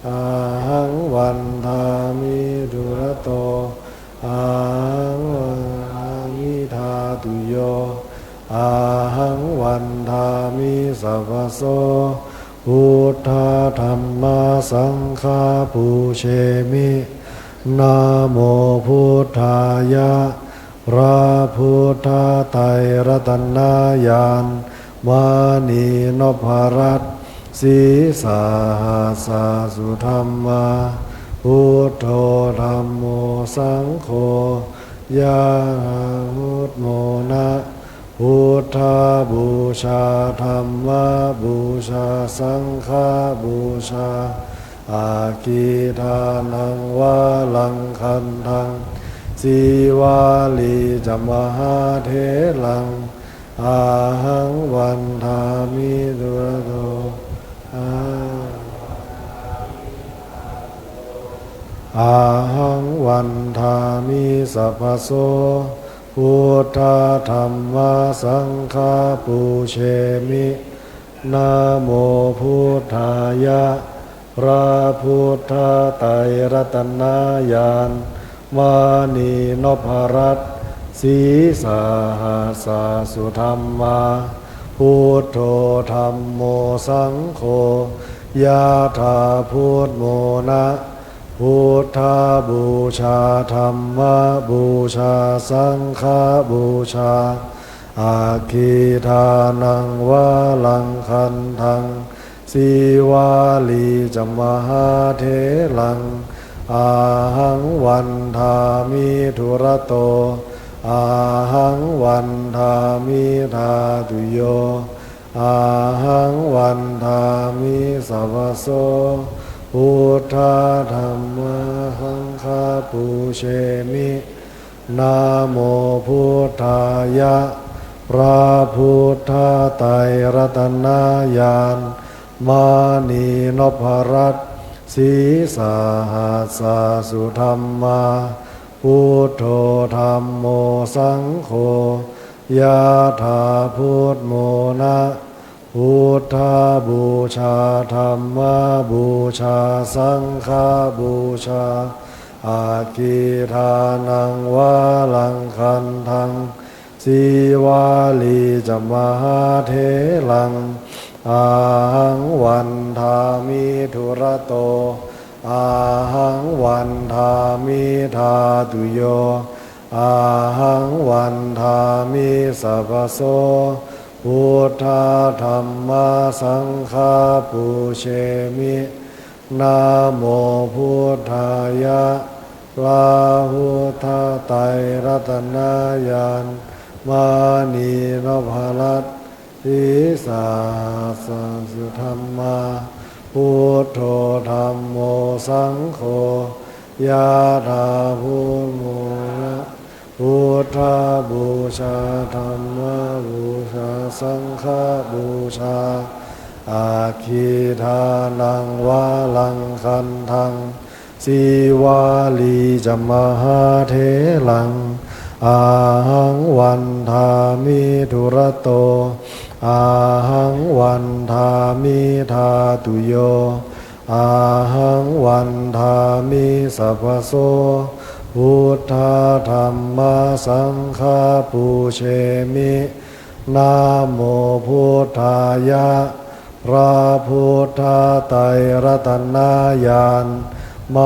Ahaṃ vandāmi dūrato, ahaṃ vandāmi dhātuyo, ahaṃ vandāmi sabbaso. Buddha dhamma saṅgha pūjemi. Namo buddhāya. พระพุทธไตรรัตนญาณ มณีนพรัตน์ sīsahassa sudhammā. Buddho dhammo saṅgho, yathā buddhamona. Buddhapūjā, dhammapūjā, saṅghapūjā. Aggidānaṃ varaṃ gandhaṃ, sīvalī ca mahātheraṃ. Ahaṃ vandāmi dūrato, ahaṃ, ahaṃ vandāmi sabbaso. Buddha dhamma saṅgha pūjemi. Namo buddhāya. พระพุทธไตรรัตนญาณ มณีนพรัตน์ sīsahassa sudhammā. Buddho dhammo saṅgho, yathā buddhamona. Buddhapūjā, dhammapūjā, saṅghapūjā. Aggidānaṃ varaṃ gandhaṃ, sīvalī ca mahātheraṃ. Ahaṃ vandāmi dūrato, ahaṃ vandāmi dhātuyo, ahaṃ vandāmi sabbaso. Buddha dhamma saṅgha pūjemi. Namo buddhāya. พระพุทธไตรรัตนญาณ มณีนพรัตน์ sīsahassa-sudhammā, buddho dhammo saṅgho, ยะถา พุทโธ นะ พุทธบูชา ธัมมบูชา สังฆบูชา Aggīdānaṃ varaṃ gandhaṃ, sīvalī ca mahātheraṃ, ahaṃ vandāmi dūrato, ahaṃ vandāmi dhātuyo, ahaṃ vandāmi sabbaso, buddha dhamma saṅgha pūjemi. Namo buddhāya. พระพุทธไตรรัตนญาณ มณีนพรัตน์ sīsahassa-sudhammā, buddho dhammo saṅgho, ยะถา พุทโธ นะ พุทธบูชา ธัมมบูชา สังฆบูชา Aggīdānaṃ varaṃ gandhaṃ, sīvalī ca mahātheraṃ, ahaṃ vandāmi dūrato, ahaṃ vandāmi dhātuyo, ahaṃ vandāmi sabbaso, buddha dhamma saṅgha pūjemi. Namo buddhāya. พระพุทธไตรรัตนญาณ ม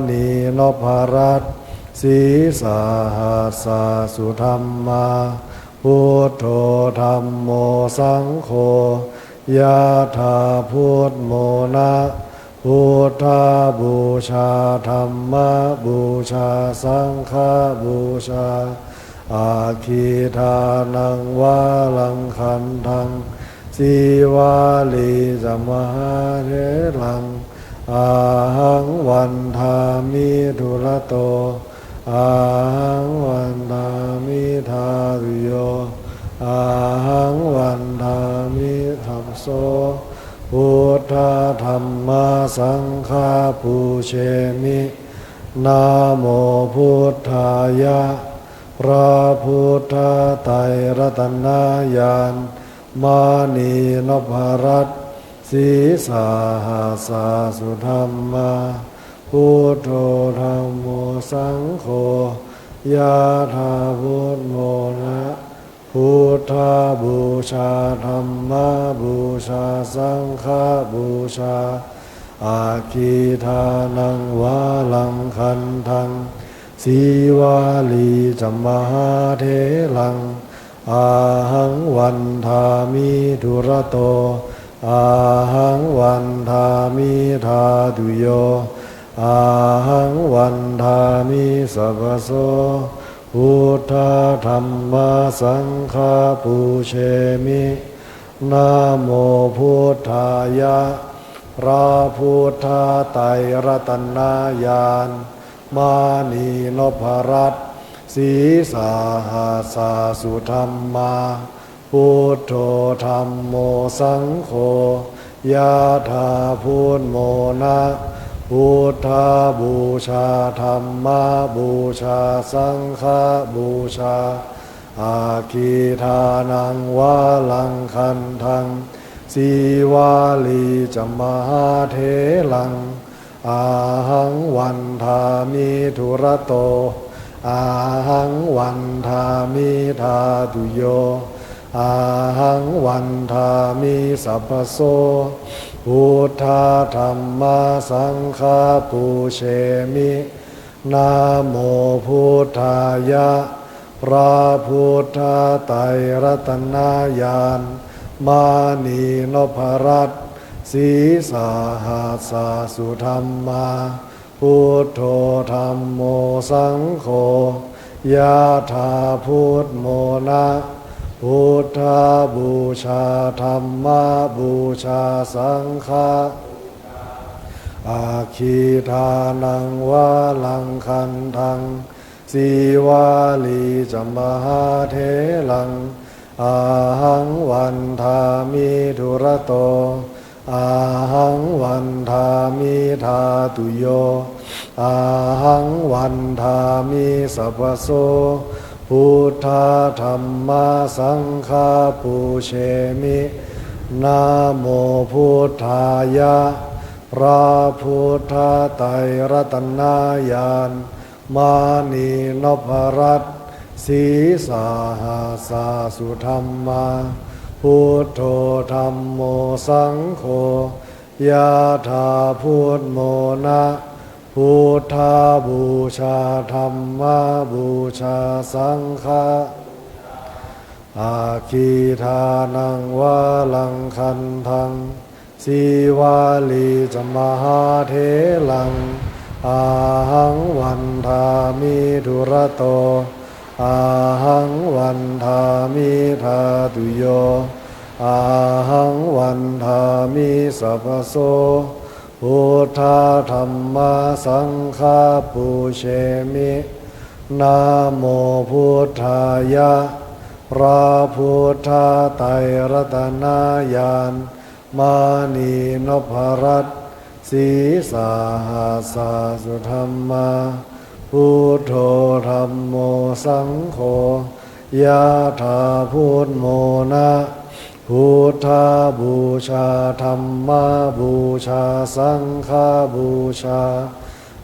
ณีนพรัตน์ sīsahassa-sudhammā, buddho dhammo saṅgho, ยะถา พุทโธ นะ พุทธบูชา ธัมมบูชา สังฆบูชา Aggīdānaṃ varaṃ gandhaṃ, sīvalī ca mahātheraṃ, ahaṃ vandāmi dūrato, ahaṃ vandāmi dhātuyo, ahaṃ vandāmi sabbaso, buddha dhamma saṅgha pūjemi. Namo buddhāya. พระพุทธไตรรัตนญาณ มณีนพรัตน์ sīsahassa-sudhammā, buddho dhammo saṅgho, ยะถา พุทโธ นะ พุทธบูชา ธัมมบูชา สังฆบูชา Aggīdānaṃ varaṃ gandhaṃ, sīvalī ca mahātheraṃ, ahaṃ vandāmi dūrato, ahaṃ vandāmi dhātuyo, ahaṃ vandāmi sabbaso, buddha dhamma saṅgha pūjemi. Namo buddhāya. พระพุทธไตรรัตนญาณ มณีนพรัตน์ sīsahassa-sudhammā, buddho dhammo saṅgho, ยะถา พุทโธ นะ พุทธบูชา ธัมมบูชา สังฆบูชา Aggīdānaṃ varaṃ gandhaṃ, sīvalī ca mahātheraṃ, ahaṃ vandāmi dūrato, ahaṃ vandāmi dhātuyo, ahaṃ vandāmi sabbaso, buddha dhamma saṅgha pūjemi. Namo buddhāya. พระพุทธไตรรัตนญาณ มณีนพรัตน์ sīsahassa-sudhammā, buddho dhammo saṅgho, ยะถา พุทโธ นะ พุทธบูชา ธัมมบูชา สังฆ Aggīdānaṃ varaṃ gandhaṃ, sīvalī ca mahātheraṃ, Ahaṃ vandāmi dūrato, ahaṃ vandāmi dhātuyo, ahaṃ vandāmi sabbaso. Buddha dhamma saṅgha pūjemi. Namo buddhāya. พระพุทธไตรรัตนญาณ มณีนพรัตน์ ศรีสหัสสสุธรรมา Buddho dhammo saṅgho, yathā buddhamona. Buddhapūjā dhammapūjā saṅgha, aggidānaṃ varaṃ gandhaṃ, sīvalī ca mahātheraṃ. Ahaṃ vandāmi dūrato, ahaṃ vandāmi dhātuyo, ahaṃ vandāmi sabbaso. Buddha dhamma saṅgha pūjemi. Namo buddhāya. พระพุทธไตรรัตนญาณ มณีนพรัตน์ ศรีสหัสสสุธรรมา Buddho dhammo saṅgho, yathā buddhamona. Buddhapūjā dhammapūjā saṅghapūjā,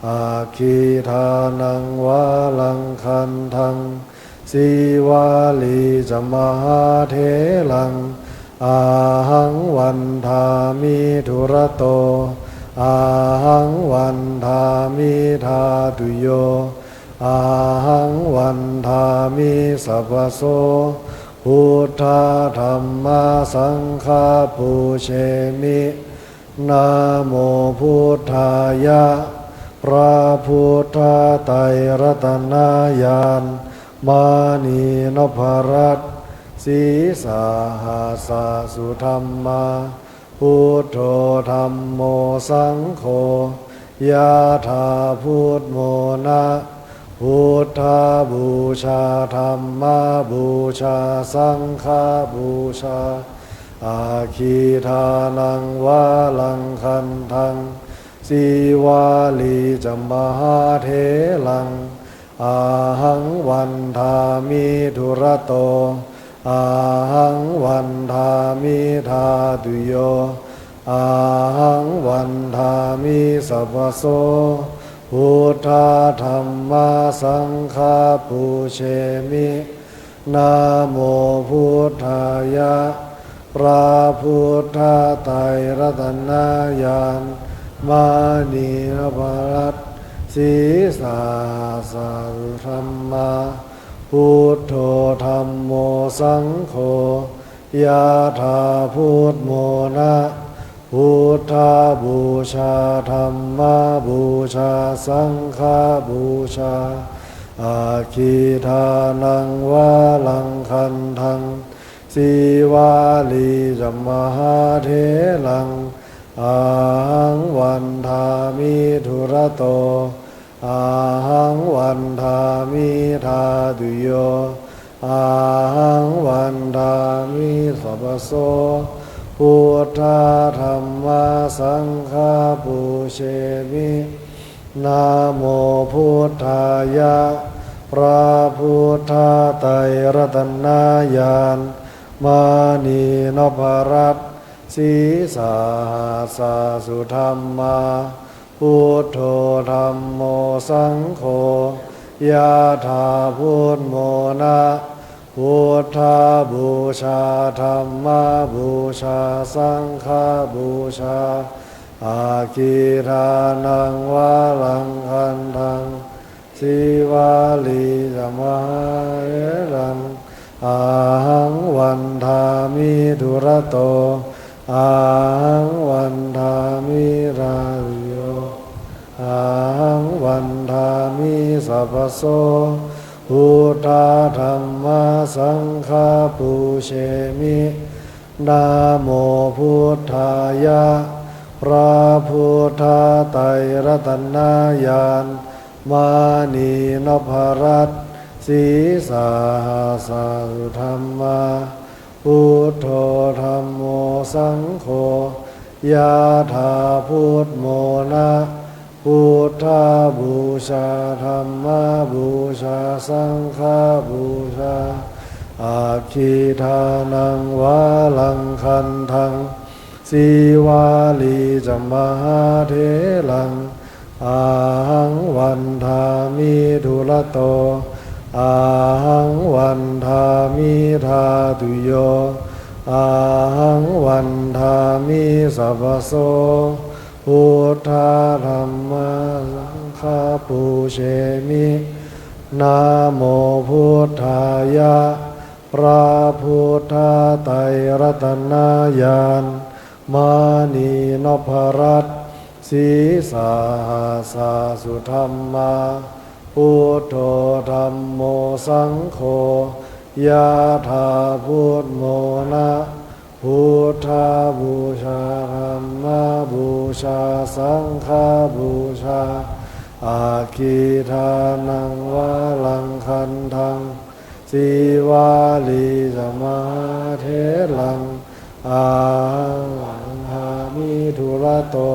aggidānaṃ varaṃ gandhaṃ, sīvalī ca mahātheraṃ. Ahaṃ vandāmi dūrato, ahaṃ vandāmi dhātuyo, ahaṃ vandāmi sabbaso. Buddha dhamma saṅgha pūjemi. Namo buddhāya. พระพุทธไตรรัตนญาณ มณีนพรัตน์ ศรีสหัสสสุธรรมา Buddho dhammo saṅgho, yathā buddhamona. Buddhapūjā dhammapūjā saṅghapūjā, aggidānaṃ varaṃ gandhaṃ, sīvalī ca mahātheraṃ. Ahaṃ vandāmi dūrato, ahaṃ vandāmi dhātuyo, ahaṃ vandāmi sabbaso. Buddha dhamma saṅgha pūjemi. Namo buddhāya. พระพุทธไตรรัตนญาณ มณีนพรัตน์ ศรีสหัสสสุธรรมา Buddho dhammo saṅgho, yathā buddhamona. Buddhapūjā dhammapūjā saṅghapūjā, aggidānaṃ varaṃ gandhaṃ, sīvalī ca mahātheraṃ. Ahaṃ vandāmi dūrato, ahaṃ vandāmi dhātuyo, ahaṃ vandāmi sabbaso. Buddha dhamma saṅgha pūjemi. Namo buddhāya. พระพุทธไตรรัตนญาณ มณีนพรัตน์ ศรีสหัสสสุธรรมา Buddho dhammo saṅgho, yathā buddhamona. Buddhapūjā dhammapūjā saṅghapūjā, aggidānaṃ varaṃ gandhaṃ, sīvalī ca mahātheraṃ. Ahaṃ vandāmi dūrato, ahaṃ vandāmi dhātuyo, ahaṃ vandāmi sabbaso. Buddha dhamma saṅgha pūjemi. Namo buddhāya. พระพุทธไตรรัตนญาณ มณีนพรัตน์ ศ sīsahassa sudhammā, buddho dhammo saṅgho, yathā buddhamona, buddhapūjā dhammapūjā saṅghapūjā, aggidānaṃ varaṃ gandhaṃ, sīvalī ca mahātheraṃ, ahaṃ vandāmi dūrato, ahaṃ vandāmi dhātuyo, ahaṃ vandāmi sabbaso, buddha dhamma saṅgha pūjemi, namo buddhāya, พระพุทธไตรรัตนญาณ มณีนพรัตน์ sīsahassa sudhammā, buddho dhammo saṅgho, yathā buddhamona, buddhapūjā dhammapūjā saṅghapūjā, aggidānaṃ varaṃ gandhaṃ, sīvalī ca mahātheraṃ, ahaṃ vandāmi dūrato,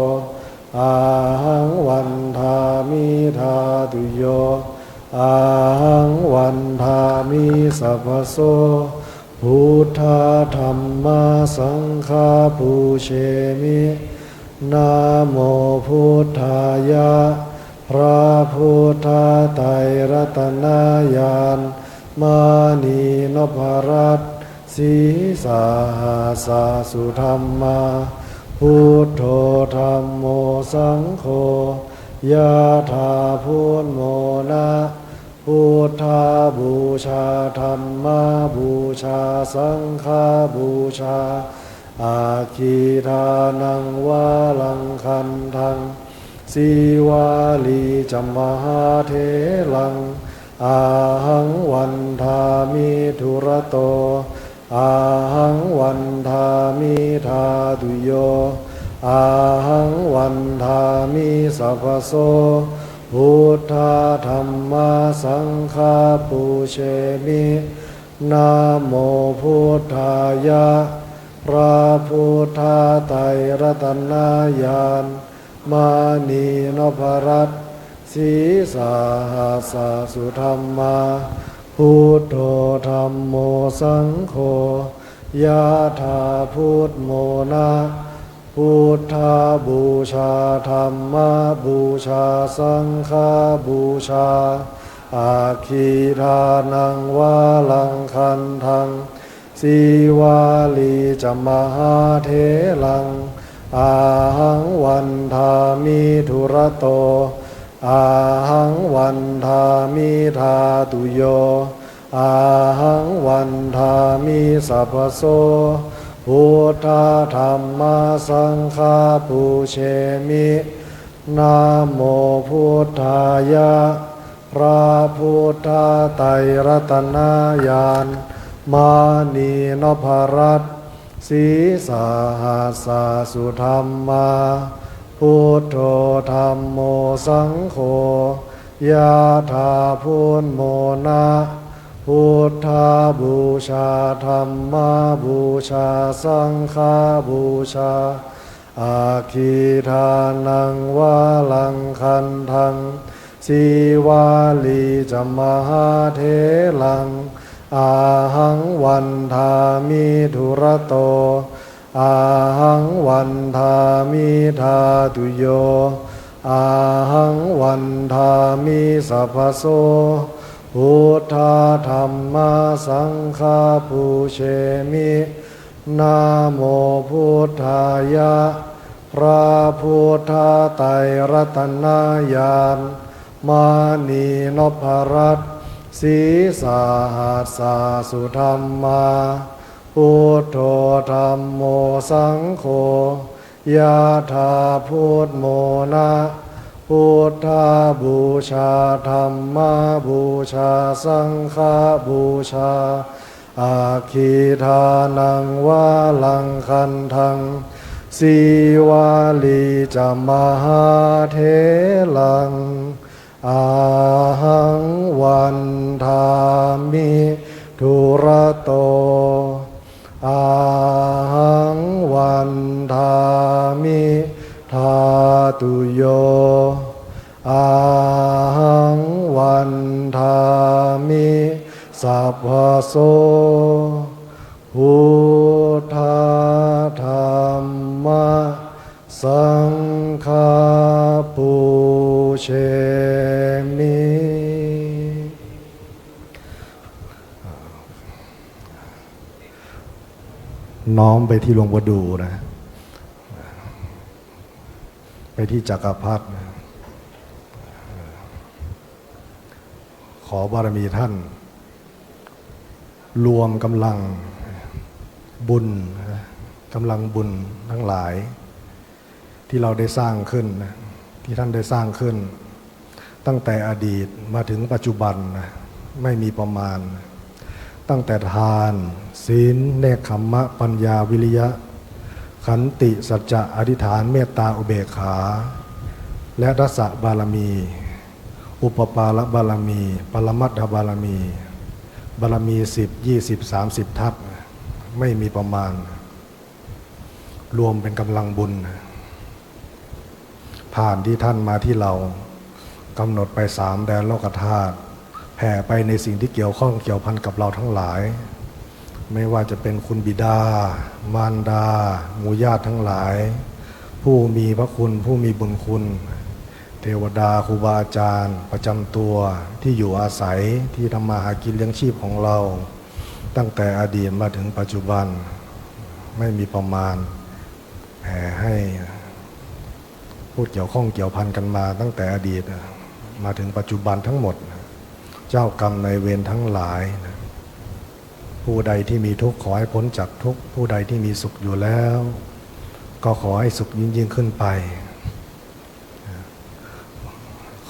ahaṃ vandāmi dhātuyo, ahaṃ vandāmi sabbaso, buddha dhamma saṅgha pūjemi, namo buddhāya, พระพุทธไตรรัตนญาณ มณีนพรัตน์ sīsahassa sudhammā, buddho dhammo saṅgho, yathā buddhamona, buddhapūjā dhammapūjā saṅghapūjā, aggidānaṃ varaṃ gandhaṃ, sīvalī ca mahātheraṃ, ahaṃ vandāmi dūrato, ahaṃ vandāmi dhātuyo, ahaṃ vandāmi sabbaso, buddha dhamma saṅgha pūjemi, namo buddhāya, พระพุทธไตรรัตนญาณ มณีนพรัตน์ sīsahassa sudhammā, buddho dhammo saṅgho, yathā buddhamona, buddhapūjā dhammapūjā saṅghapūjā, aggidānaṃ varaṃ gandhaṃ, sīvalī ca mahātheraṃ, ahaṃ vandāmi dūrato, ahaṃ vandāmi dhātuyo, ahaṃ vandāmi sabbaso, buddha dhamma saṅgha pūjemi, namo buddhāya, พระพุทธไตรรัตนญาณ มณีนพรัตน์ sīsahassa sudhammā, buddho dhammo saṅgho, yathā buddhamona, buddhapūjā dhammapūjā saṅghapūjā, aggidānaṃ varaṃ gandhaṃ, sīvalī ca mahātheraṃ, ahaṃ vandāmi dūrato, ahaṃ vandāmi dhātuyo, ahaṃ vandāmi sabbaso, buddha dhamma saṅgha pūjemi, namo buddhāya, พระพุทธไตรรัตนญาณ มณีนพรัตน์ sīsahassa sudhammā, buddho dhammo saṅgho, yathā buddhamona, buddhapūjā dhammapūjā saṅghapūjā, aggidānaṃ varaṃ gandhaṃ, sīvalī ca mahātheraṃ, ahaṃ vandāmi ahaṃ vandāmi sabbaso, buddha dhamma saṅgha pūjemi. น้อมไปที่หลวงปู่ดู่นะ ไปที่จักรพรรดินะ ขอบารมีท่าน รวมกำลังบุญนะ กำลังบุญทั้งหลาย ที่เราได้สร้างขึ้นนะ ที่ท่านได้สร้างขึ้น ตั้งแต่อดีตมาถึงปัจจุบันนะ ไม่มีประมาณ ตั้งแต่ทาน ศีล เนกขัมมะ ปัญญา วิริยะ ขันติ สัจจะ อธิษฐาน เมตตา อุเบกขา และรสบารมี อุปปารบารมี ปรมัตถบารมี บารมีสิบ ยี่สิบ สามสิบ ทัศน์ ไม่มีประมาณ รวมเป็นกำลังบุญ ผ่านที่ท่านมาที่เรา กำหนดไปสามแดนโลกธาตุ แผ่ไปในสิ่งที่เกี่ยวข้องเกี่ยวพันกับเราทั้งหลาย ไม่ว่าจะเป็นคุณบิดา มารดา หมู่ญาติทั้งหลาย ผู้มีพระคุณ ผู้มีบุญคุณ เทวดา ครูบาอาจารย์ ประจำตัว ที่อยู่อาศัย ที่ทำมาหากินเลี้ยงชีพของเรา ตั้งแต่อดีตมาถึงปัจจุบัน ไม่มีประมาณ แผ่ให้ผู้เกี่ยวข้องเกี่ยวพันกันมาตั้งแต่อดีตมาถึงปัจจุบันทั้งหมด เจ้ากรรมนายเวรทั้งหลาย ผู้ใดที่มีทุกข์ขอให้พ้นจากทุกข์ ผู้ใดที่มีสุขอยู่แล้ว ก็ขอให้สุขยิ่งๆขึ้นไป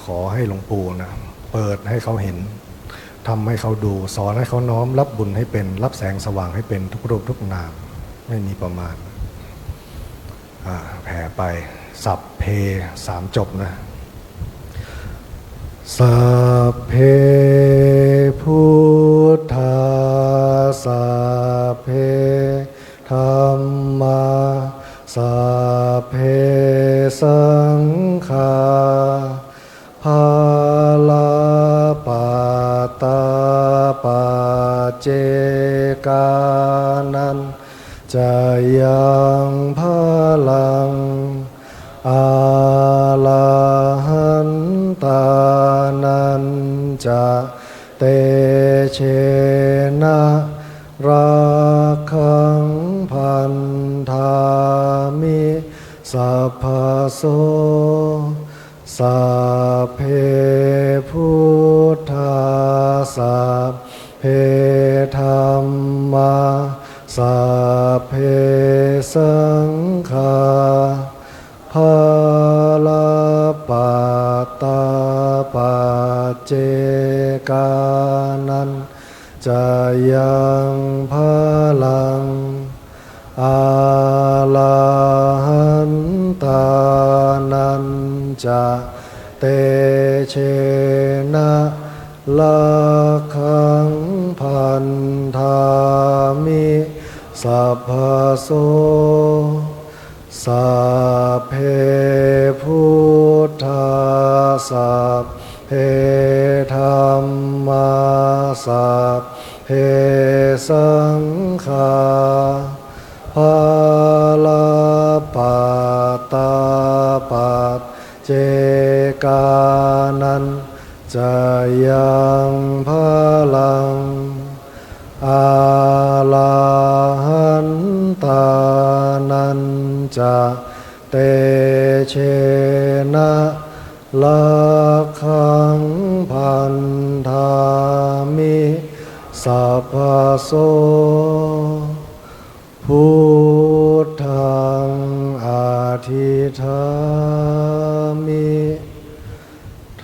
ขอให้หลวงปู่นะ เปิดให้เขาเห็น ทำให้เขาดู สอนให้เขาน้อมรับบุญให้เป็น รับแสงสว่างให้เป็นทุกรูปทุกนาม ไม่มีประมาณ อ่า แผ่ไป สัพเพ สามจบนะ Sabbe buddhā, sabbe dhammā, sabbe saṅghā, balappattā paccekānañca yaṃ balaṃ, arahantānañca tejena rakkhaṃ bandhāmi sabbaso. Sabbe buddhā, sabbe dhammā, sabbe saṅghā, balappattā paccekānañca yaṃ balaṃ, arahantānañca tejena rakkhaṃ bandhāmi sabbaso. Sabbe buddhā, sabbe dhammā, sabbe saṅghā, balappattā paccekānañca yaṃ balaṃ, arahantānañca tejena rakkhaṃ bandhāmi sabbaso. Buddhaṃ adhiṭṭhāmi,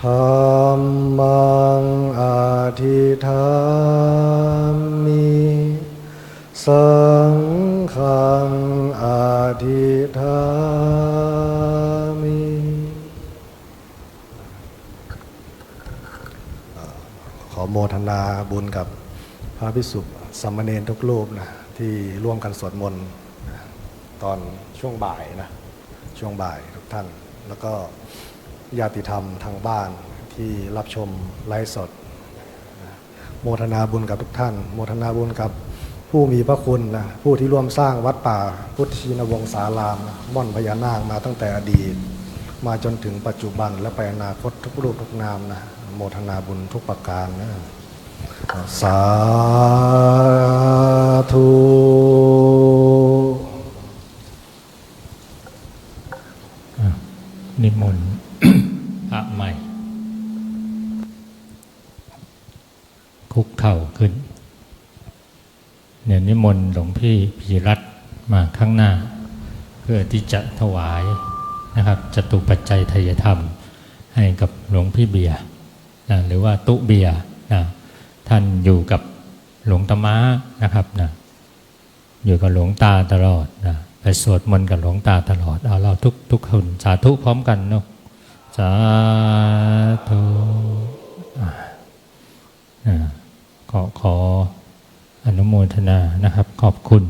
dhammaṃ adhiṭṭhāmi, saṅghaṃ adhiṭṭhāmi. ขอโมทนาบุญกับพระภิกษุสามเณรทุกรูปนะ ที่ร่วมกันสวดมนต์นะ ตอนช่วงบ่ายนะ ช่วงบ่ายทุกท่าน แล้วก็ ญาติธรรมทางบ้านที่รับชมไลฟ์สด โมทนาบุญกับทุกท่าน โมทนาบุญกับผู้มีพระคุณนะ ผู้ที่ร่วมสร้างวัดป่าพุทธชินวงศารามนะ ม่อนพญานาคมาตั้งแต่อดีต มาจนถึงปัจจุบันและไปอนาคตทุกรูปทุกนามนะ โมทนาบุญทุกประการนะ สาธุ อ่ะ นิมนต์ พระใหม่ คุกเข่าขึ้น เดี๋ยวนิมนต์หลวงพี่พีรัตน์มาข้างหน้า เพื่อที่จะถวายนะครับ จตุปัจจัยไทยธรรม ให้กับหลวงพี่เบียร์นะ หรือว่าตุ๊เบียร์นะ ท่านอยู่กับหลวงตาม้านะครับนะ อยู่กับหลวงตาตลอดนะ ไปสวดมนต์กับหลวงตาตลอด เอา เราทุก ทุกคนสาธุพร้อมกันเนาะ สาธุ อ่า อ่า ขอ ขออนุโมทนานะครับ ขอบคุณ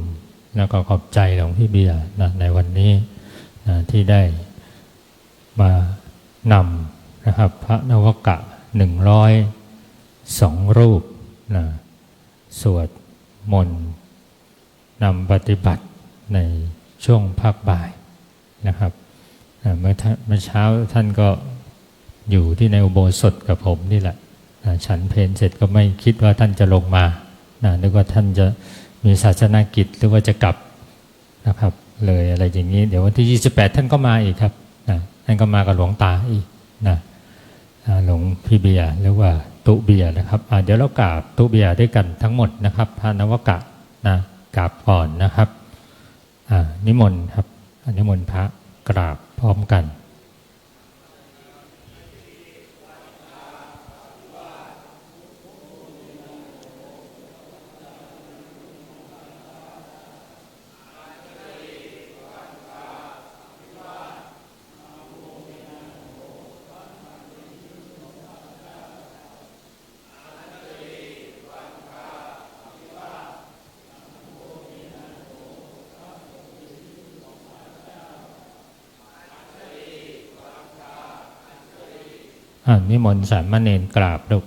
แล้วก็ขอบใจหลวงพี่เบียร์นะ ในวันนี้นะ ที่ได้มานำนะครับ พระนวกะ หนึ่งร้อยสอง รูปนะ สวดมนต์นำปฏิบัติในช่วงภาคบ่ายนะครับ อ่า เมื่อท่าน เมื่อเช้าท่านก็อยู่ที่ในอุโบสถกับผมนี่แหละ อ่า ฉันเพลเสร็จก็ไม่คิดว่าท่านจะลงมา นะ นึกว่าท่านจะมีศาสนกิจหรือว่าจะกลับนะครับ เลยอะไรอย่างนี้ เดี๋ยววันที่ ยี่สิบแปด ท่านก็มาอีกครับ นะ ท่านก็มากับหลวงตาอีกนะ อ่า หลวงพี่เบียร์ หรือว่าตุ๊เบียร์นะครับ อ่า เดี๋ยวเรากราบตุ๊เบียร์ด้วยกันทั้งหมดนะครับ พระนวกะนะ กราบก่อนนะครับ อ่า นิมนต์ครับ อ่า นิมนต์พระกราบพร้อมกัน อ่า นิมนต์สามเณรกราบลูก